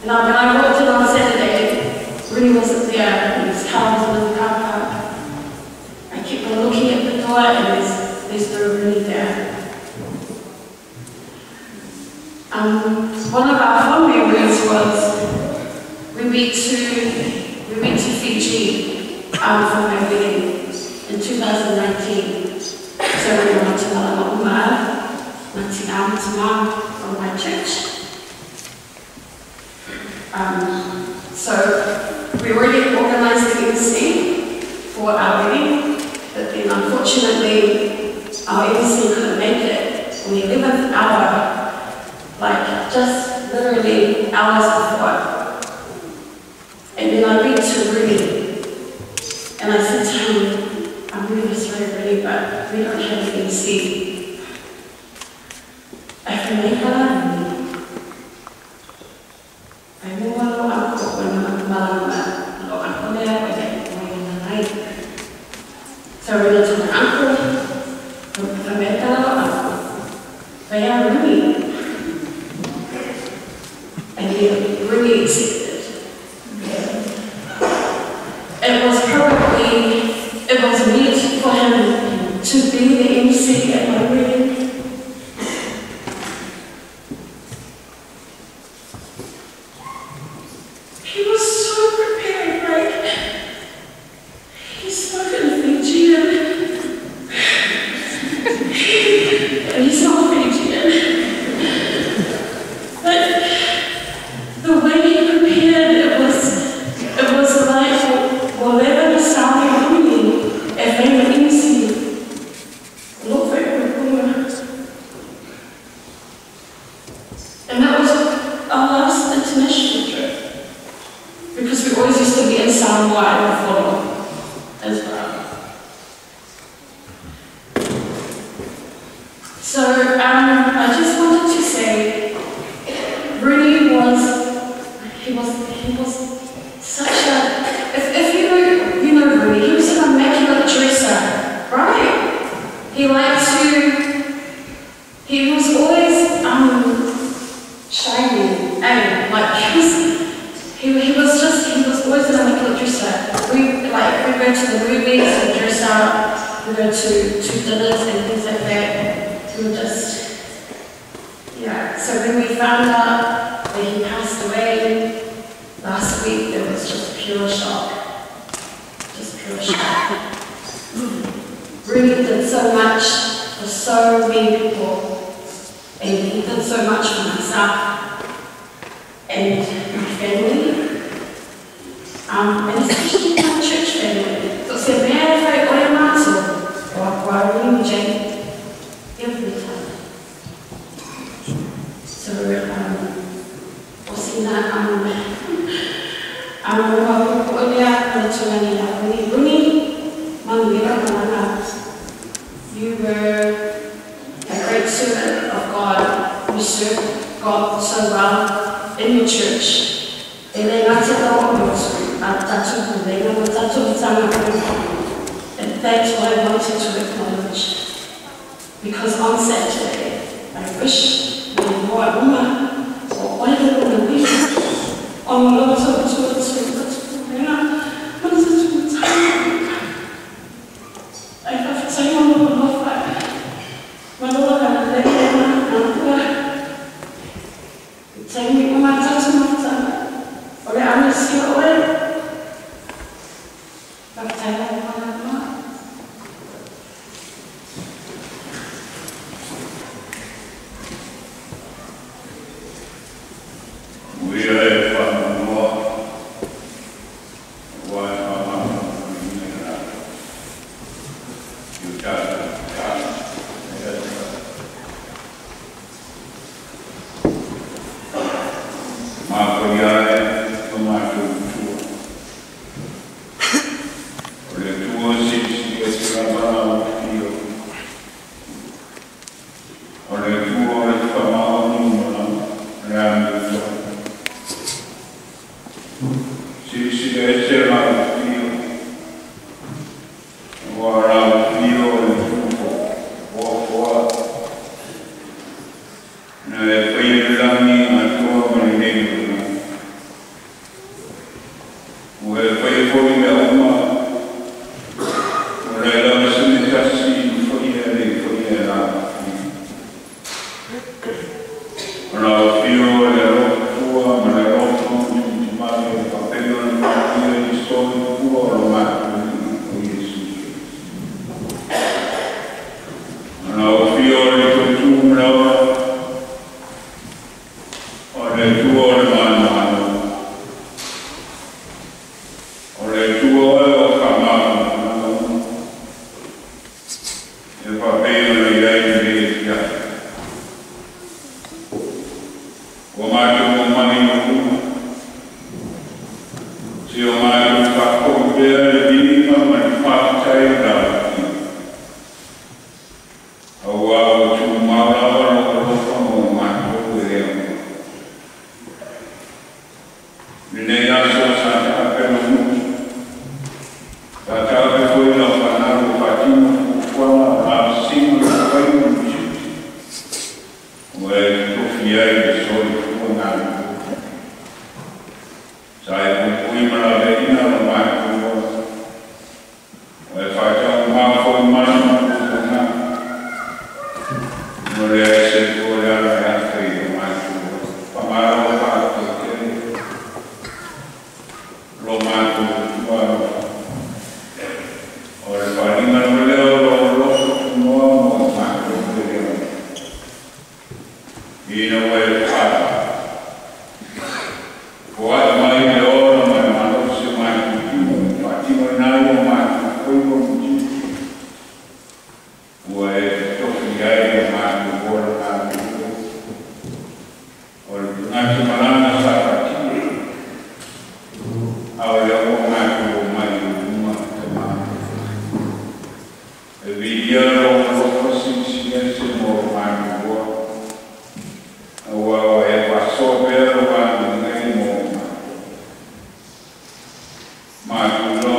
And when I walked in on Saturday, Rooney wasn't there, and his car was in the car park. I kept on looking at the door, and there's no Rooney there. One of our fond memories was we went to Fiji for my wedding in 2019. So we went to Malama Uma, from my church. So we already organised the MC for our wedding, but then unfortunately our MC couldn't make it on the 11th hour, like just literally hours before. And then I went to Rooney, and I said to him, I'm really sorry, Rooney, but we don't have an MC. So I went to my uncle, Rooney. And he really accepted. It was meant for him to be the MC at my wedding. He was so prepared, like, he spoke in Fijian. And he's not Fijian. But the way he prepared, it was like, whatever the sound Rooney, if they were MC, look very good. And that was our last international trip, because we always used to be in Samoa and Buffalo as well. So I just wanted to say, Rooney was, he was such a, if you know Rooney, he was an immaculate dresser, right? He liked to, he was always shining, eh? Like he was always an immaculate dresser. We go to the movies, we dress up, we go to dinners and things like that. We were just, yeah. So when we found out that he passed away last week, it was just pure pure shock. Just pure shock. Rooney did so much for so many people, and he did so much for myself and my family, and especially my church family. So se mea fai oe mātou, o a Rooney Jane, every time. So, o sina you were a great servant of God. You served God so well in your church. And that's what I wanted to acknowledge. Because on Saturday, I wish we more Matu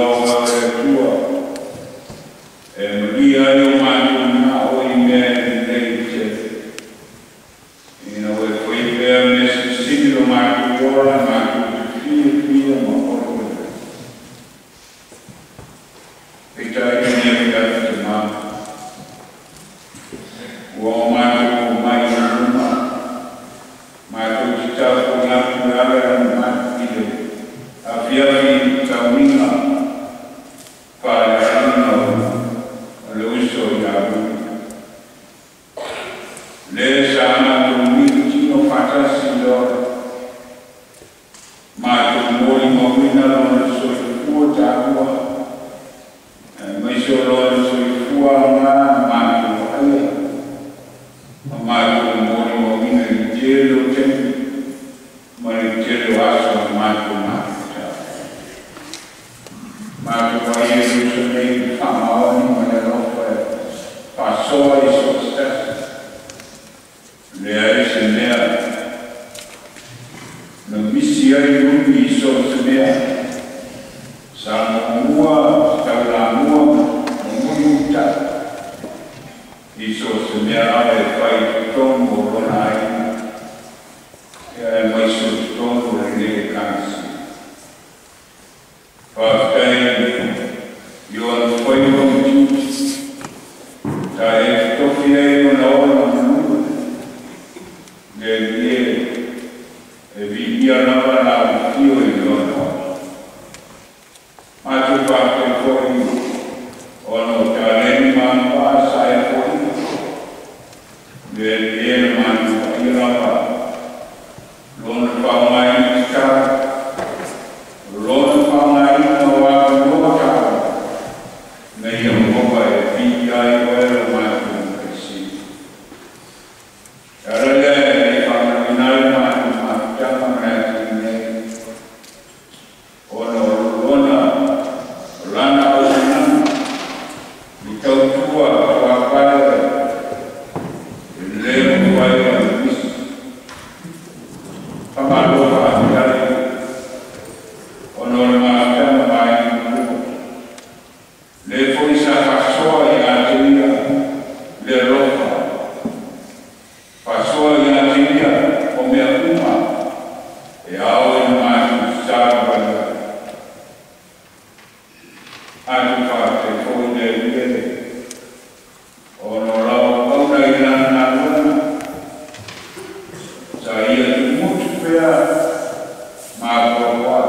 uso nei whamaoni ma le alofa e whasoa i so se tasi. Lea e se mea na misi ai umi i so se mea. Sa mamua, tau la mua, mamuli uta. I so se mea lava e whai tonu o lona aina. Ia e mai so tonu o le le kansi. Whāwhai i o ana whai o mtiu. Ta e tofi ai o na ola manua. Le lie e vi ia lava la ufio i lona ola. Mātou whāwhai foi o ana o tāleni mānua sa e foi. Le lie na mātua i lava. Lona whaungai i te tāu. Lona whaungai na wā noa tāu. Nei a moa e vi ai oe o mātou kaisi. Tara lea e whangaminai mātou mātanga mea nei. Ona o lona, o lana o sinana, i tautua o wāpae, e leo wai o misi. Whamalofa a ona o le mātanga mai mua. Le foi sa whasoa i a te ia, le alofa. Whasoa i a te ia o mea uma, e ao i mātou sara wale. Atu whāte foi le uele, ona o lau auna i lana nā lona, sa ia tu mutu pea mātua hoa,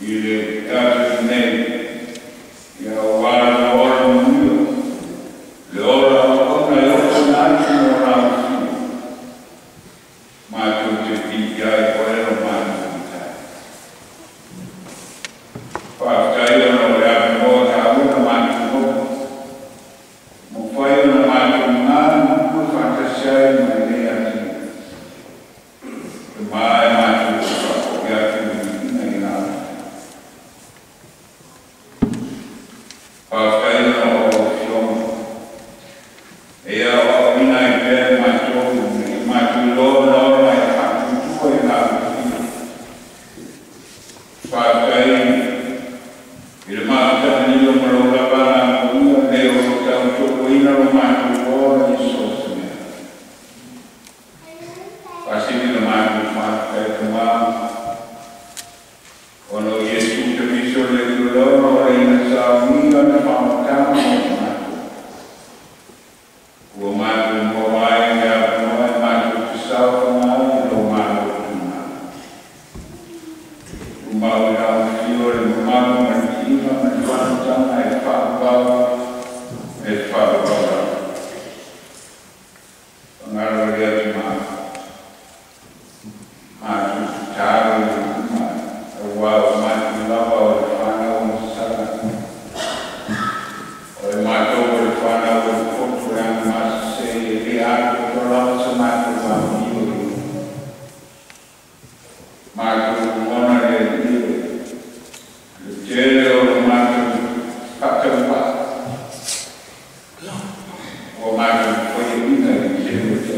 i le atu nei, ia o wāra ola muia, le ola ona e oko nātu o rā uwhio. Mātou te piki ai o ero mātou i tai. Whāwhtai ona o le api moa tā una mātou moa. Mo whai ona mātou ngā mukua whātasiai mai nei atu. Te māe mātou o whāwhai atu i ina i ngā. Whāwhai ona o whionga. E ia o ina i pēr mātou, i mātou loa loa i whātutua i ngā whio. Whāwhai i le mātou nilo malo lava nā mua le o tau toko ina lo mātou ola i so se mea. Whasini le mātou whāwhai te mā. Ono Iesu te miso le tulono o le ina sa mia na whamatanga o te mātou. Ua mātou mō ai ngā noa e mātou te sao whangai i lo mātou tūnā. Umau i rau whio le mamalu ma le ina ma le whanatanga e whaapau e whaapau rau. Whangaro rea te mātou. Mātou te tāro i te uma. Ua o mātou lava o le whanau o masala. O le mātou o le whanau o le fotu e ana masase e le atu to lava sa mātou wā mio i. Mātou mona le lio. Le tele o le mātou whakaupa. O mātou koe ina i te o te.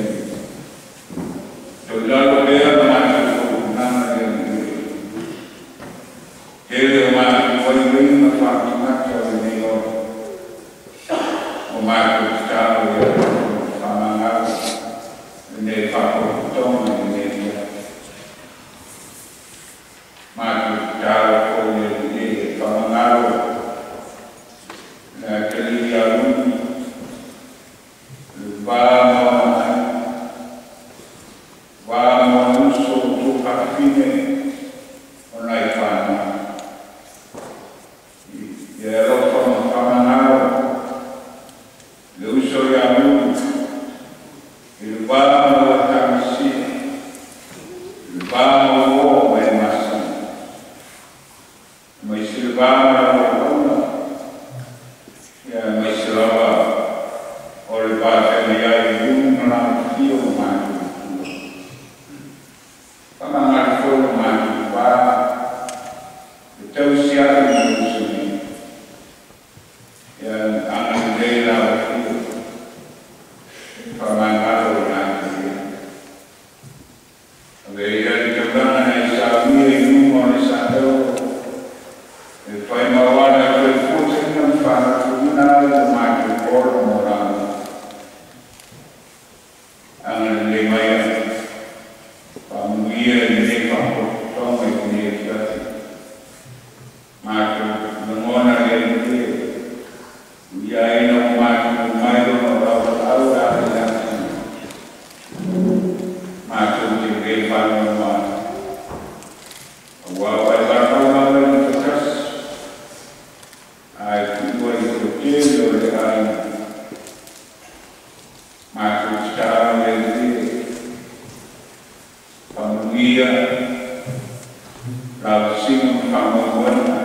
Tō lalo pea mātou ko nana le lio. Tele o mātou wai wei ma whākinata o nei o. O mātou tāo i a whamangau. Nei whakotonga i nei ia. Mātou tāo ko i e whamangau. Nā te liri a rumi. Le wā moa mai. Wā moa uso o tō whakawhine o nai whānau. Ia alofa ma whamangau, le uso ia munu, i le wā moa tamisia, le wā moa o mai masana. Mai se le wā moa o ia mai se lava o le wā whenga ia i lunga la whio o mātou tua. Whamangau foi o mātou wā, le tausiai mo uso nei. malosiga ma faamoemoega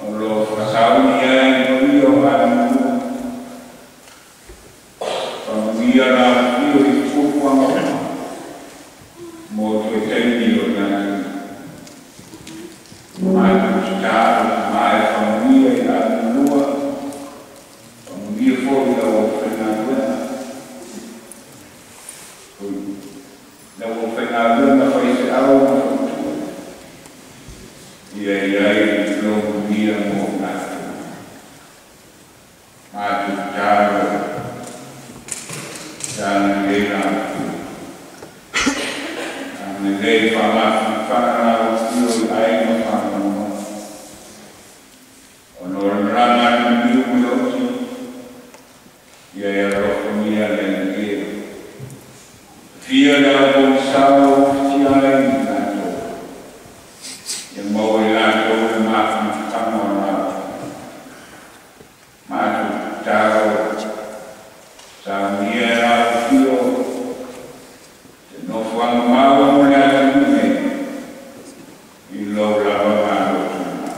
o loo faasauni ai paia o aganuu faamanuia le afifio i fuafuaga uma mo toe taimi o le agiagi matou tatalo ma e faamanuia i aganulua faamanuia foi i lau aufaigaluega lau aufaigaluega faifeau ma fautua ia i ai lou manuia mo latou matou tatalo ia agalelei la outou agalelei faamafanafana la afifio i aiga ma faanonomanu ona o le malaga a le maliu ma le oti ia e alofagia le Alii fia le aupogisā ua ufitia ai i latou ia maua i latou le mafanafanaga o latou matou tatalo saunia e la afifio te nofoaga mau mo le atunuu nei i lou lava malotoga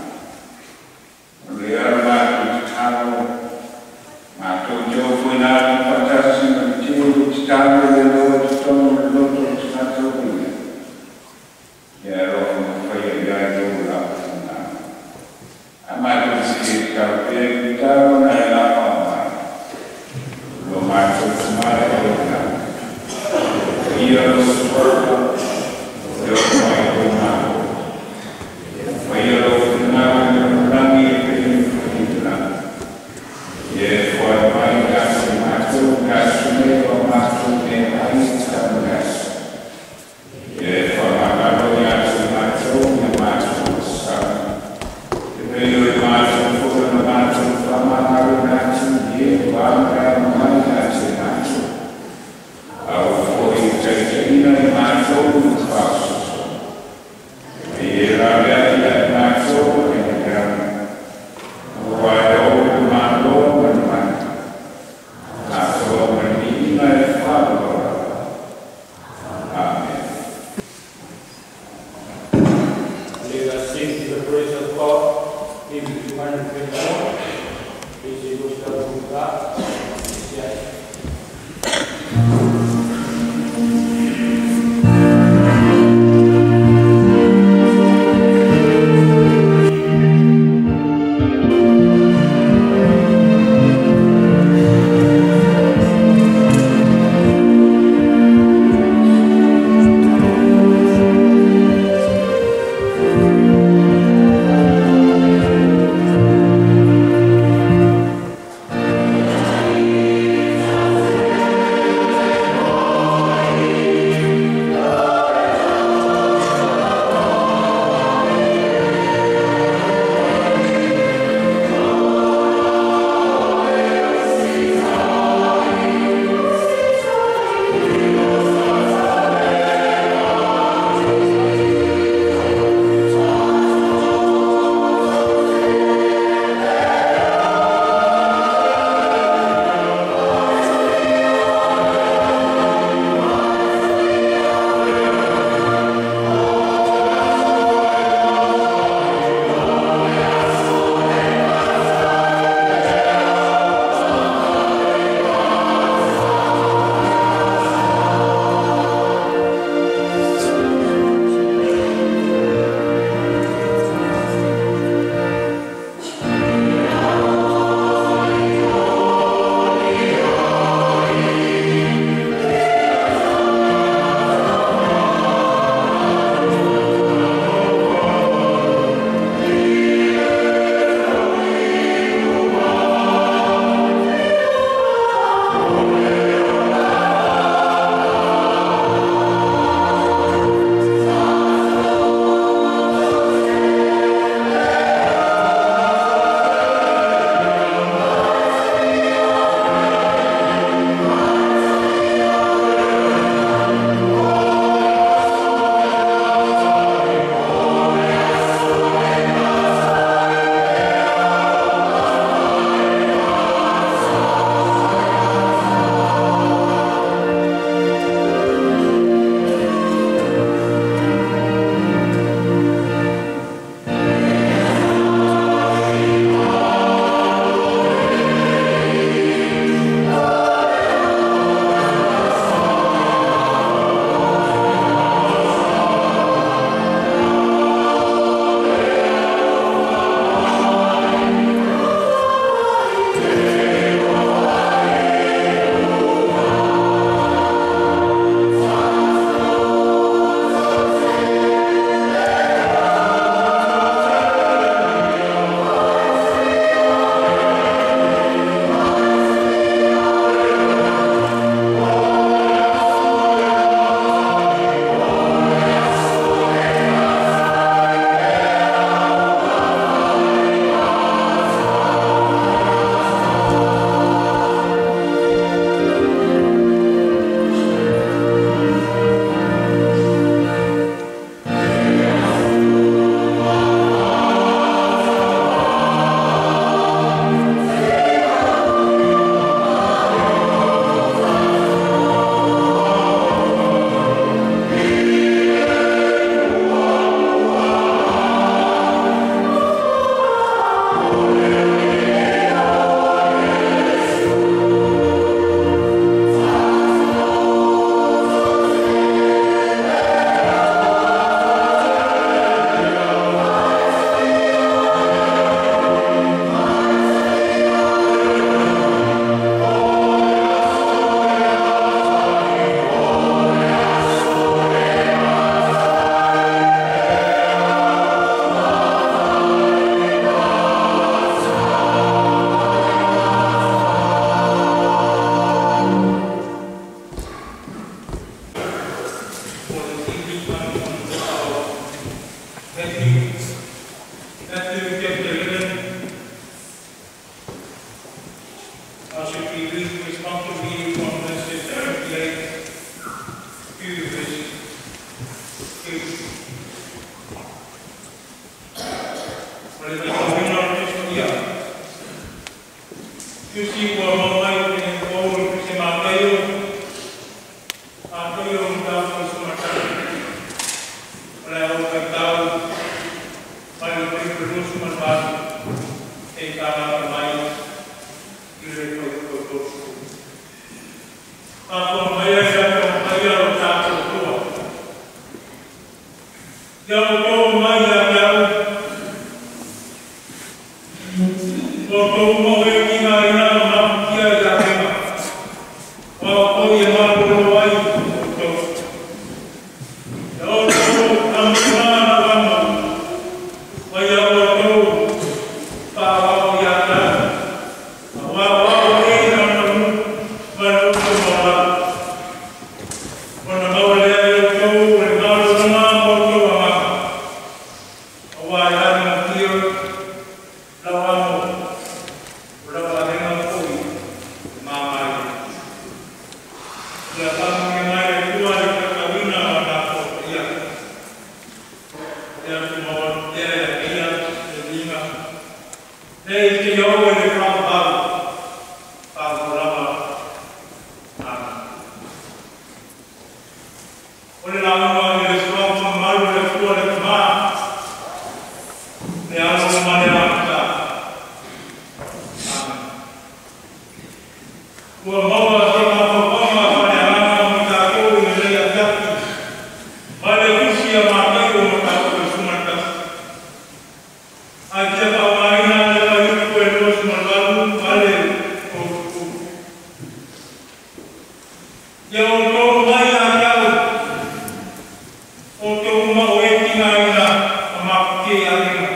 o lea le matou tatalo matou te ofoina atu faatasi ma le tele tatalo i le Aloa i totonu o le loto o tagata ua ia alofa mafaia i ai lou lava finagalo a matou te tatalo pea i le tatalo na e lapa mai lo matou Tama e o le lagi ia lou suafa e oo mai lou malo faia lou finagalo i le lalolagi e pei ona faia i le lagi ia e foai mai ia te matou le aso nei o matou meaai e tatau i le aso ia e faamagalo ia te matou ia matou tatau e pei o i matou foi ona matou faamagalo atu i e ua agaga mai ia te matou aua foi e taitaiina i matou i le faasoasoa e e laveai ia i matou e le aua e ou le malo ma le mana atoa ma le viiga e faaloaloa. Amen. Let us sing to the praise of God, hymn 224. Please Yes. Amen. Matthew chapter 11. I shall be reading responsibly from verses 28 to verse 2. Tusi ua maumai o tene o se mātaio, mātaio o mtau o sumatau. O le au kai tau, mai o te pelusu manvalu, e ka nā mai, i le toi toi toi. Mātua mai ai sa ka mai o tātou tua. Ia o tō mai ia te au, o tō mau e ki ngā ina mapukia i a pema. O o i e māpolo ai o tō. Ia o tō amuna na wama, mai a o tō whaawao i a tau. A wawao e na manu, manu tō mawa. Ona maua lea i o tō, le malo nama o tō amaka. A wā e ani matia, lau amo, o lau ahenga koi, e māmai. Ia whangu mai e tua i kakawina o nā kōta ia. Ia tu mawa tea ia ia, e linga. Nei i te iau e le whaapau, whaapau Amen. O le launga i le suafa malu le fua le kamā, le alo ma le amata. Amen. Ua maua te mapapanga whare anga mo tātou i le lea taki. Mai le tusi a mātai o mātou e sumatasi. Ai te whaamaina le whaiuku e lua sumalwalu ma le o. Ia o tō mai a te au, o te uma o e tinga ina a mapuke i ahenga.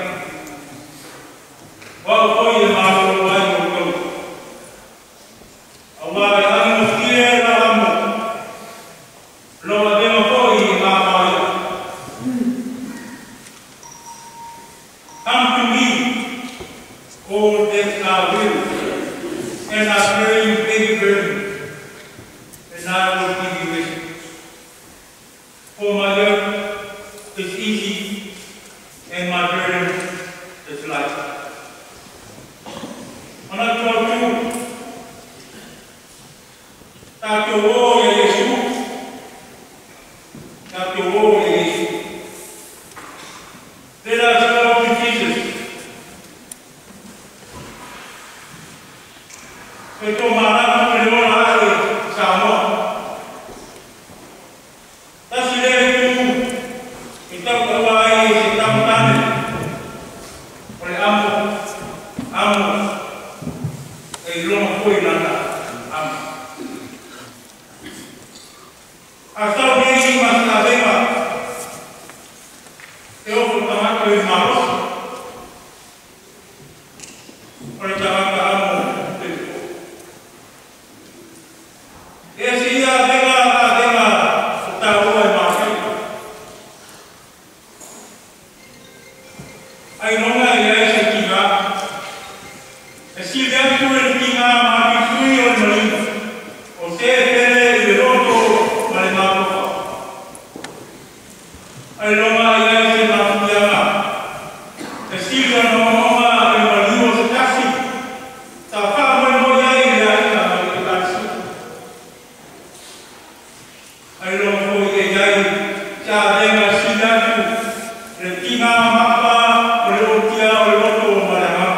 Wau koi e mātou ai o tau. A wā e ango fie la amo, loa venga koi e ngā maia. Come to me, all that are weary, and are carrying heavy burden, and I will give you rest. For my yoke is easy, and my burden is light. Ana tua tu, tātou o ia Yesu, tātou o ia Yesu. Let us go to Jesus. E tō marama me le ola ai Samoa. Tasi le tu, i tau kaua ai se tamutane. O le amo, amo, e i lona koi lana, amo. A tau nei ma se avenga, e ofo tangata i malosi. O le tangata amo te tō. E se ia avenga, avenga, o tāua e mātai. Ai nonga i ai se ki ngā. E si le atu e ki ngā māki o le malina. O te pere i le roto ma le mātofa. Ai nonga i ai se mākianga. E si le nonga i maliu o se tasi. Ta wha moe moe ai le aina ma le tasi. Ai nonga koi e iai kia avenga si le atu le ki ngā mapa o le otia o le roto ma le hanga.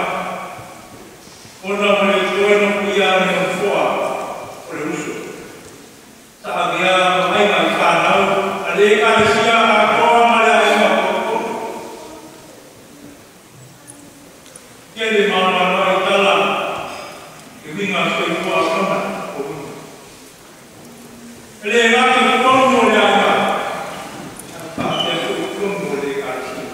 Ona ma le toeno kuia me o foa o le uso. Sa avea ma ainga i whanau, a le ekalesia a koa ma le ainga koko. Kia le mauna i tala, e winga soifua kona o winga. E le ngake ki tonu o le ainga, a whaatea so i tonu o le ekalesia.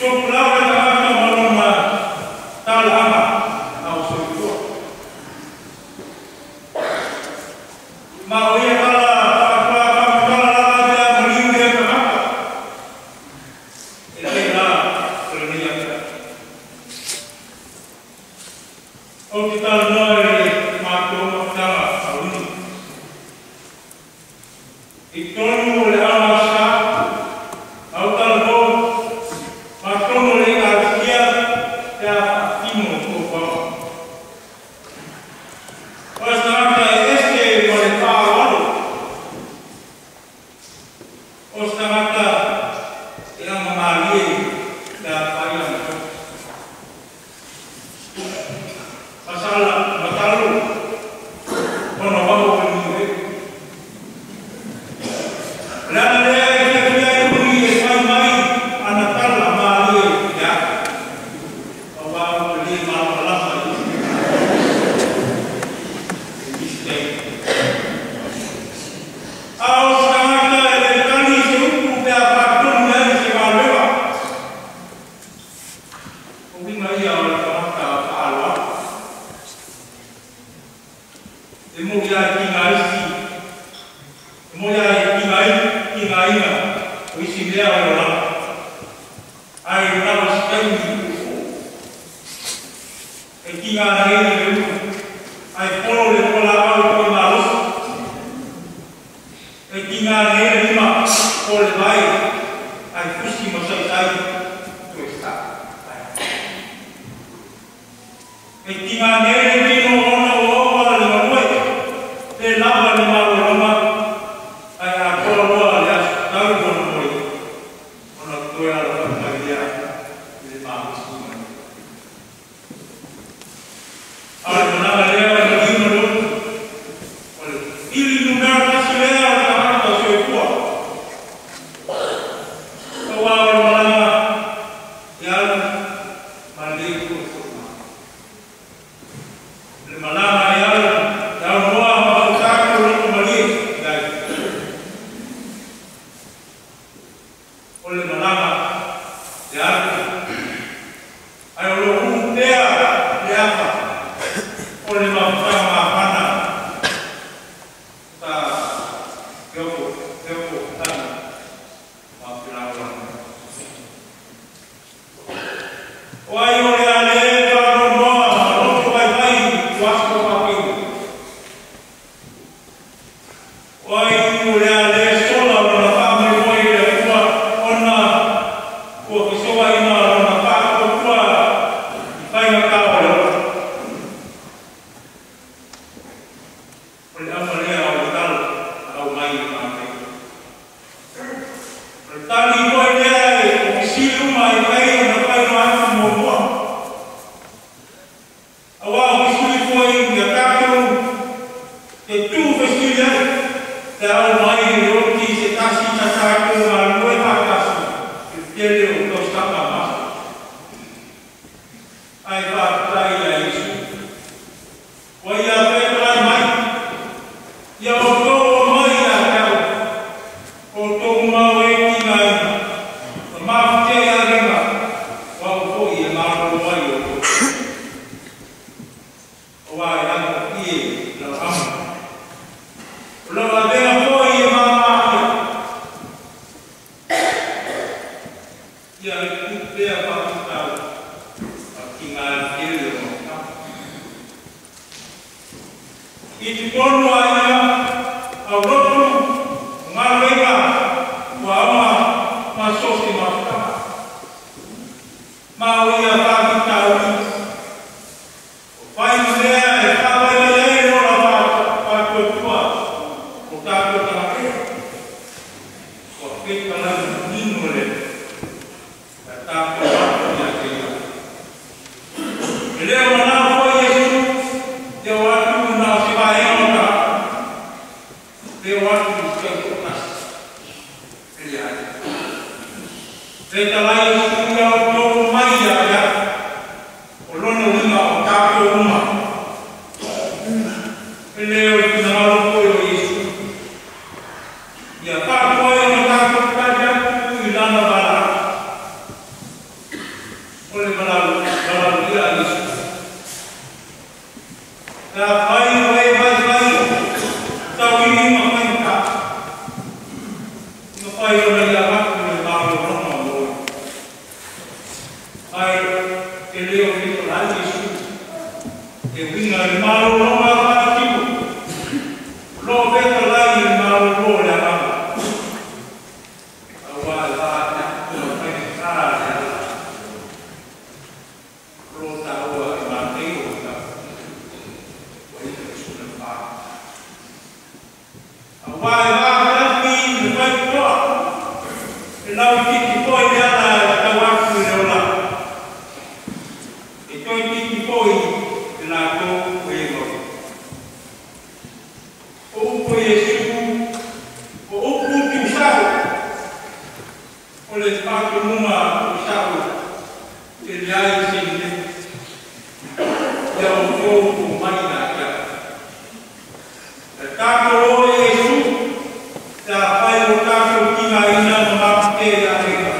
Tōku lau le tangata malona talanga au soifua. Ma o ia kala whakakua kamatala lava te a maliu le tangata. Ai lava se taimi e tiga nei le ulu ai polo le pola au i koe malosi e tiga nei le lima o le vai ai fusi ma saisai toe sa e tiga nei le tino ona o oa le malue le lava le maloloma ai atoa loa le aso tau ona moi ona toe ala whakamai lea i le malosi mai. A le managa lea o le lima lotu o le ili numera tasi lea o le tagata o soifua. Aua o le malaga e alu ma lei koe foʻi. Le malaga e alu e aunoa ma fautaki o loto malie iai. O le malaga e alu ai o loo ulu pea le afa o le mafutaga mafana sa feofo feofo tagi ma felauana. O ai o le ale faanoanoa ma loto vaivai i aso faapei. O ai o le ale sola lona faamoemoe i le Atua ona ua fesoaina lona faatuatua i faigatā o le ola. O le ama lea o le tala na aumai i matou. O le tali foi lea e o fesili uma e pei ona faailoa atu muamua. Auā o fesili foi ia tatou te tuu fesili ai te aumai i le oti se tasi sa tatou galulue faatasi i le tele o tausaga ma aso. Ai faafetai ia Iesu. Ua ia fetalai mai ia outou o mai ia te au outou mau e tigaina ma mafutea i avega o au foʻi e malolo ai outou. Auā e lagofie lau ama. O lau avega foʻi e mamāia. Ia e tupu pea faafitau a tiga le tele o mafutaga. I totonu aiga au lotu o galuega ua aoga ma so o se mafutaga. Ma o ia faafitauli o faiga lea e faavaivai ai le ola faatuatua o tatou tagata. Ua fetalai manino le a tatou atu ia te ia. E le o manao foi Iesu te o atu na o se vaega o tagata. Te o atu i se taitoatasi. E leai. Fetalai Iesu ia outou mai ia te au. O lona uiga o tatou uma. E le o le finagalo foi o Iesu. Ia faatoa ai ona tatou tali atu i lana valaau. O le valaaulia a Iesu. Pe afai o e vaivai tauili ma faigata. E mafai ona ia atu le malologa mo oe. Ai e le o fetalai Iesu. E uiga i le malologa faatino. O loo fetalai i le malolo o le agaga. Auā e vaati ma faigata le ala. O loo taua e matei o tau. Ua ina le suna wha. Auā e vaati le faitoa. E lau titi foi le ala e tau atu i le ola. E toi titi foi le latou o e mau. O upu Iesu, o upu tuusao. O le faatonuga tuusao e leai se lelei. Ia outou o mai ia te au. E tatou o Iesu, te afai o tatou tigaina ma mafute ia avega.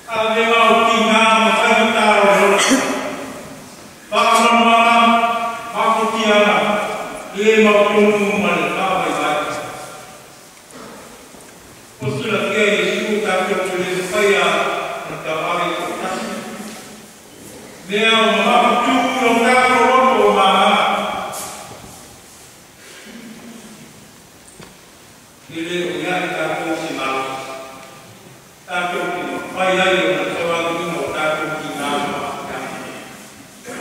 Avega o tiga ma faigata o le ola. Faamamaga, mafotiaga, e mautonu ma le faavaivai. faia na tauave toʻatasi mea o mamafutu i o tatou loto o magaga e lē o ia i tatou se malosi tatou te mafai ai ona tauaveina o tatou tigā ma mafutaga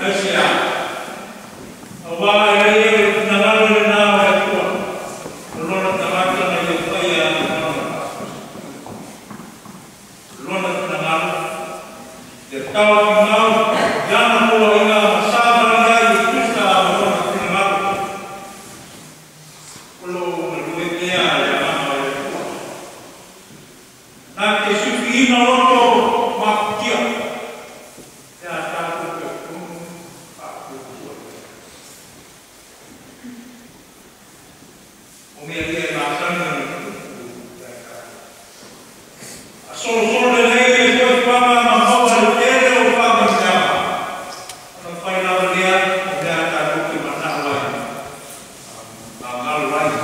aisea auā e leai e le finagalo lenā o le Atua o lona tagata na ia faia lona lona finagalo ia taofimau i ana poloaiga ma savali ai e tusa ma lona finagalo o loo galue pea le agaga o le Atua na te sufiina loto mafutia pe a tatou tautumu faatuatua o mea ia e masani ona tutupu ia tatou asolosolo lelei le soifuaga ma maua le tele o faamanuiaga ona fai lava lea o mea a tatou te manao ai gagalo ai le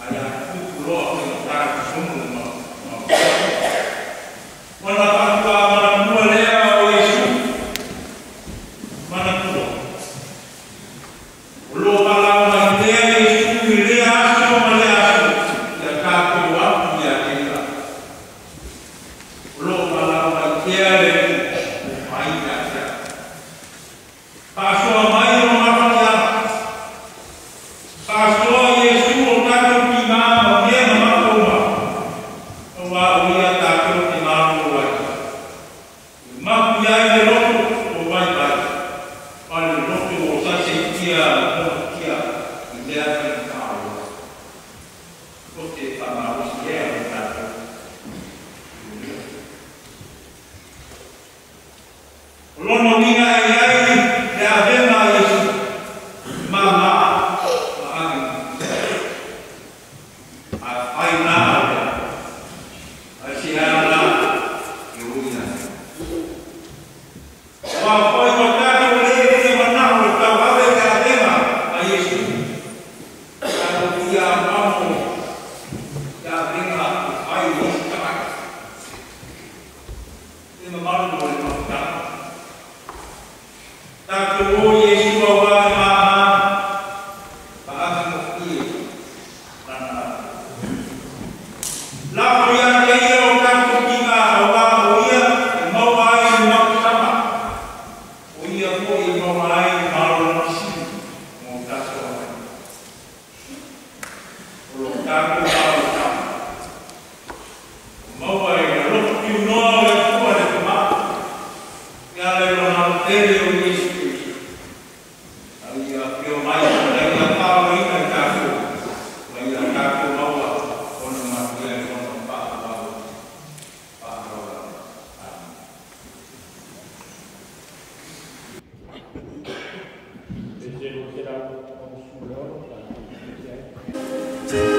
ae a tupu loa faigata totonu ma ona faatoa manamua lea o Iesu manatua o loo valaau mai pea Iesu i lea aso ma lea aso ia tatou atu ia te ia o loo valaau mai pea le mai ia te faasoa mai o mafatiaga faasoa Iesu o tatou tigā ma mea mamafa uma auā o ia tatou te malo ai mapu iai le loto o vaivai ma le loto o saisaitia ma monotia i lea faigāo o te faamalosi ea o tatou o lona uiga e iai le avega a Iesu māmā ma age afai la o lea aisea la e ui ai ua foi o tatou lē fia manao le tauave le avega a Iesu tatou fia amoamo le avega e fai i isi tagata e mamalu o le mafutaga tatou o Iesu auā e māmā faagagofie lana ave lafo ia te ia o tatou tigā auā o ia e maua ai le mapusaga o ia foi e maua ai le malolomasili mo tatou ai o loo tatou malotaga o maua i le alofa tunoa o le Atua le Tama e ala i lona alotele o Iesu Keriso a ia afio mai ma ia faaaogaina i tatou ma ia tatou maua ona manuia i lona faaauau faaauau. Amen.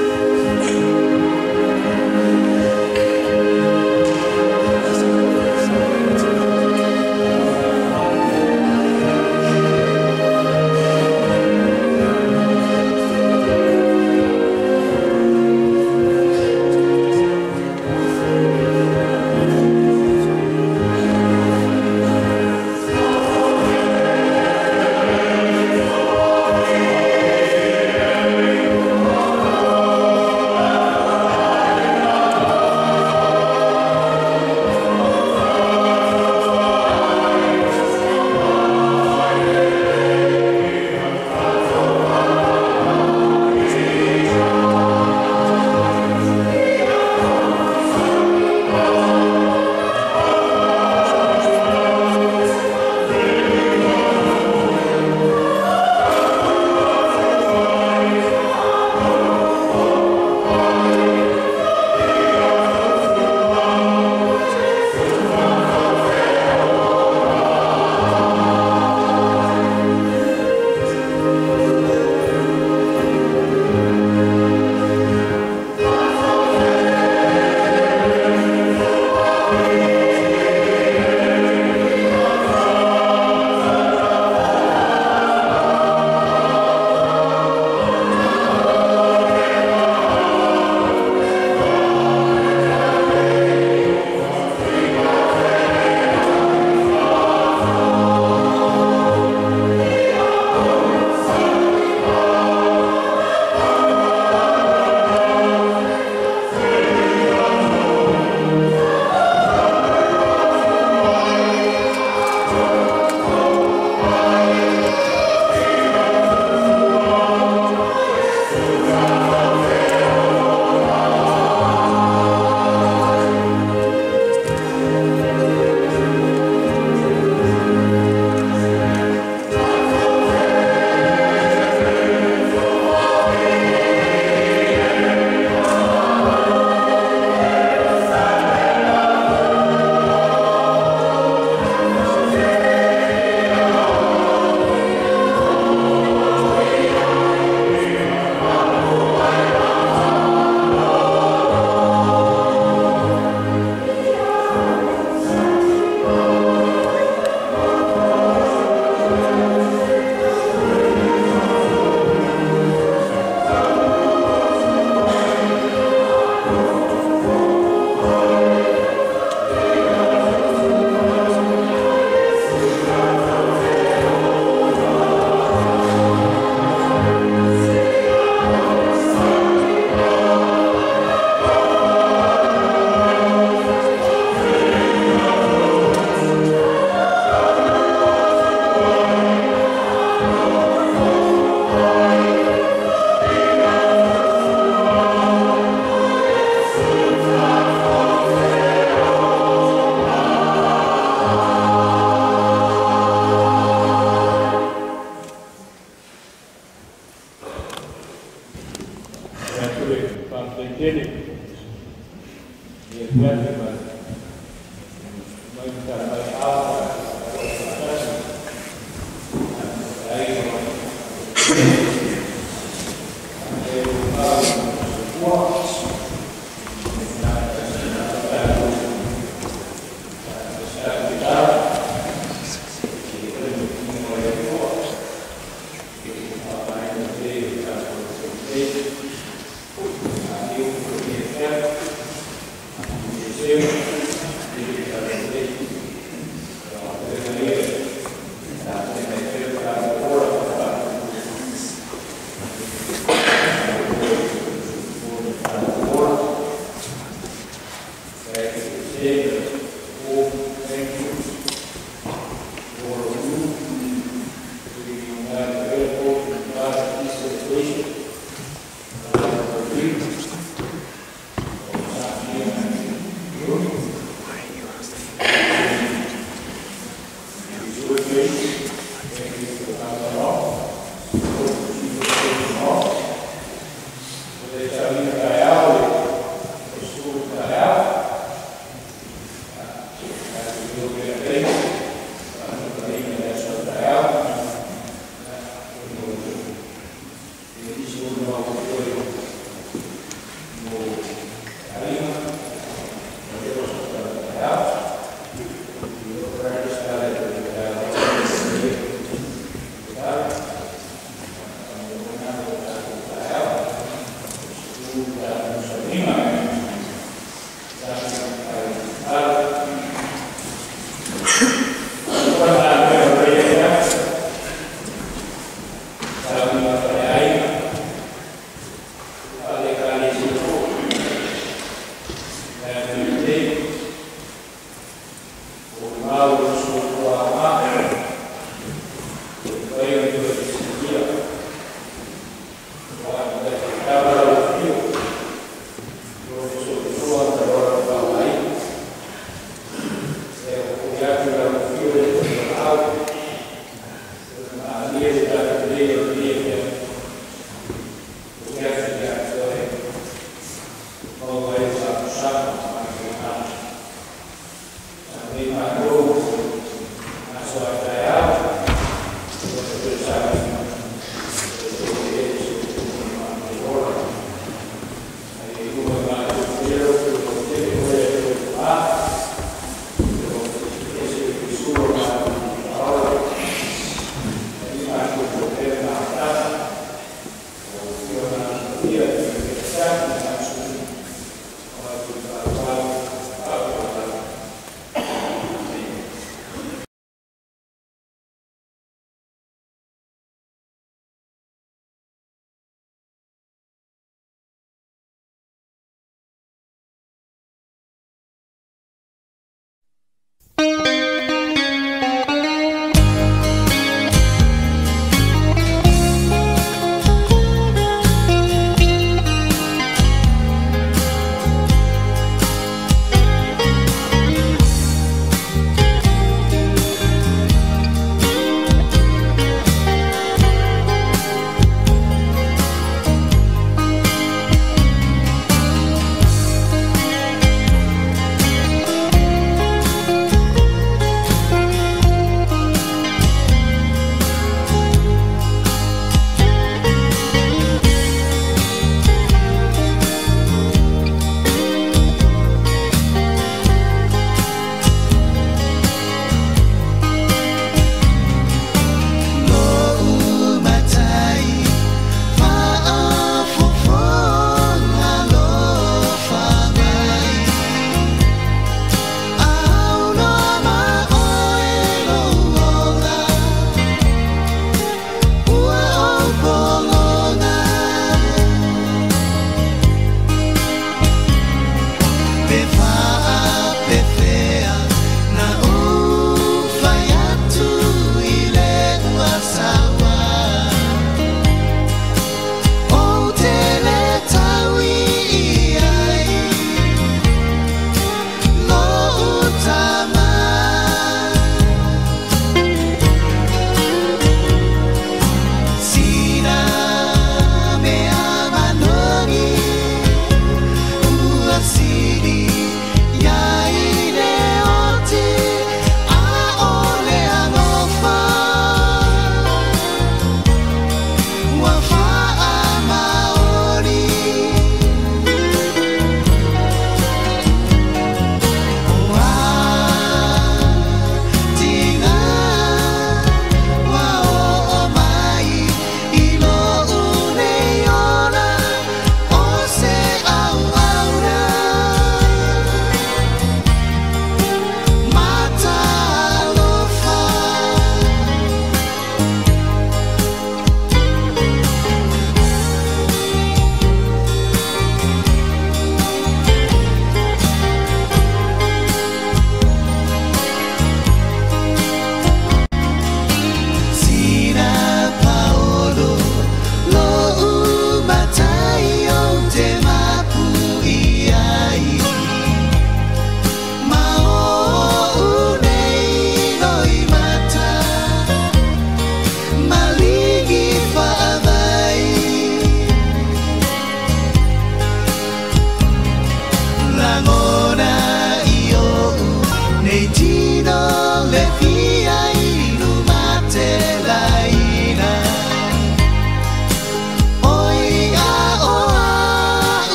Amen.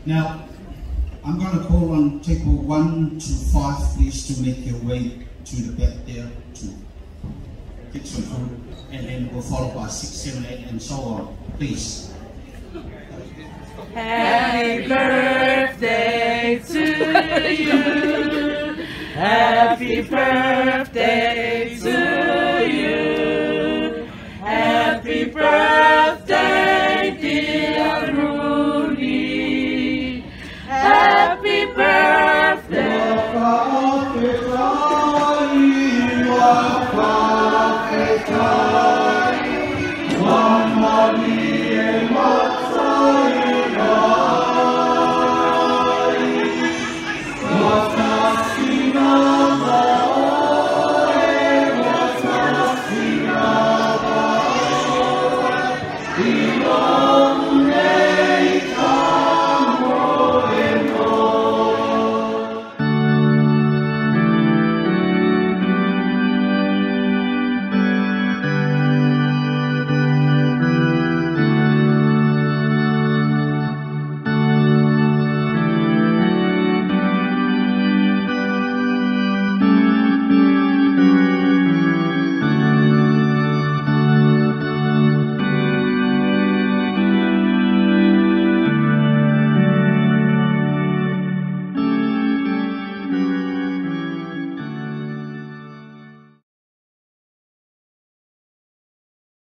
Now, I'm going to call on table 1 to 5, please, to make your way to the back there to get some food, and then we'll follow by 6, 7, 8, and so on. Please. Happy birthday to you. Happy birthday to you. Happy birthday, dear Rooney. Happy birthday. Yeah.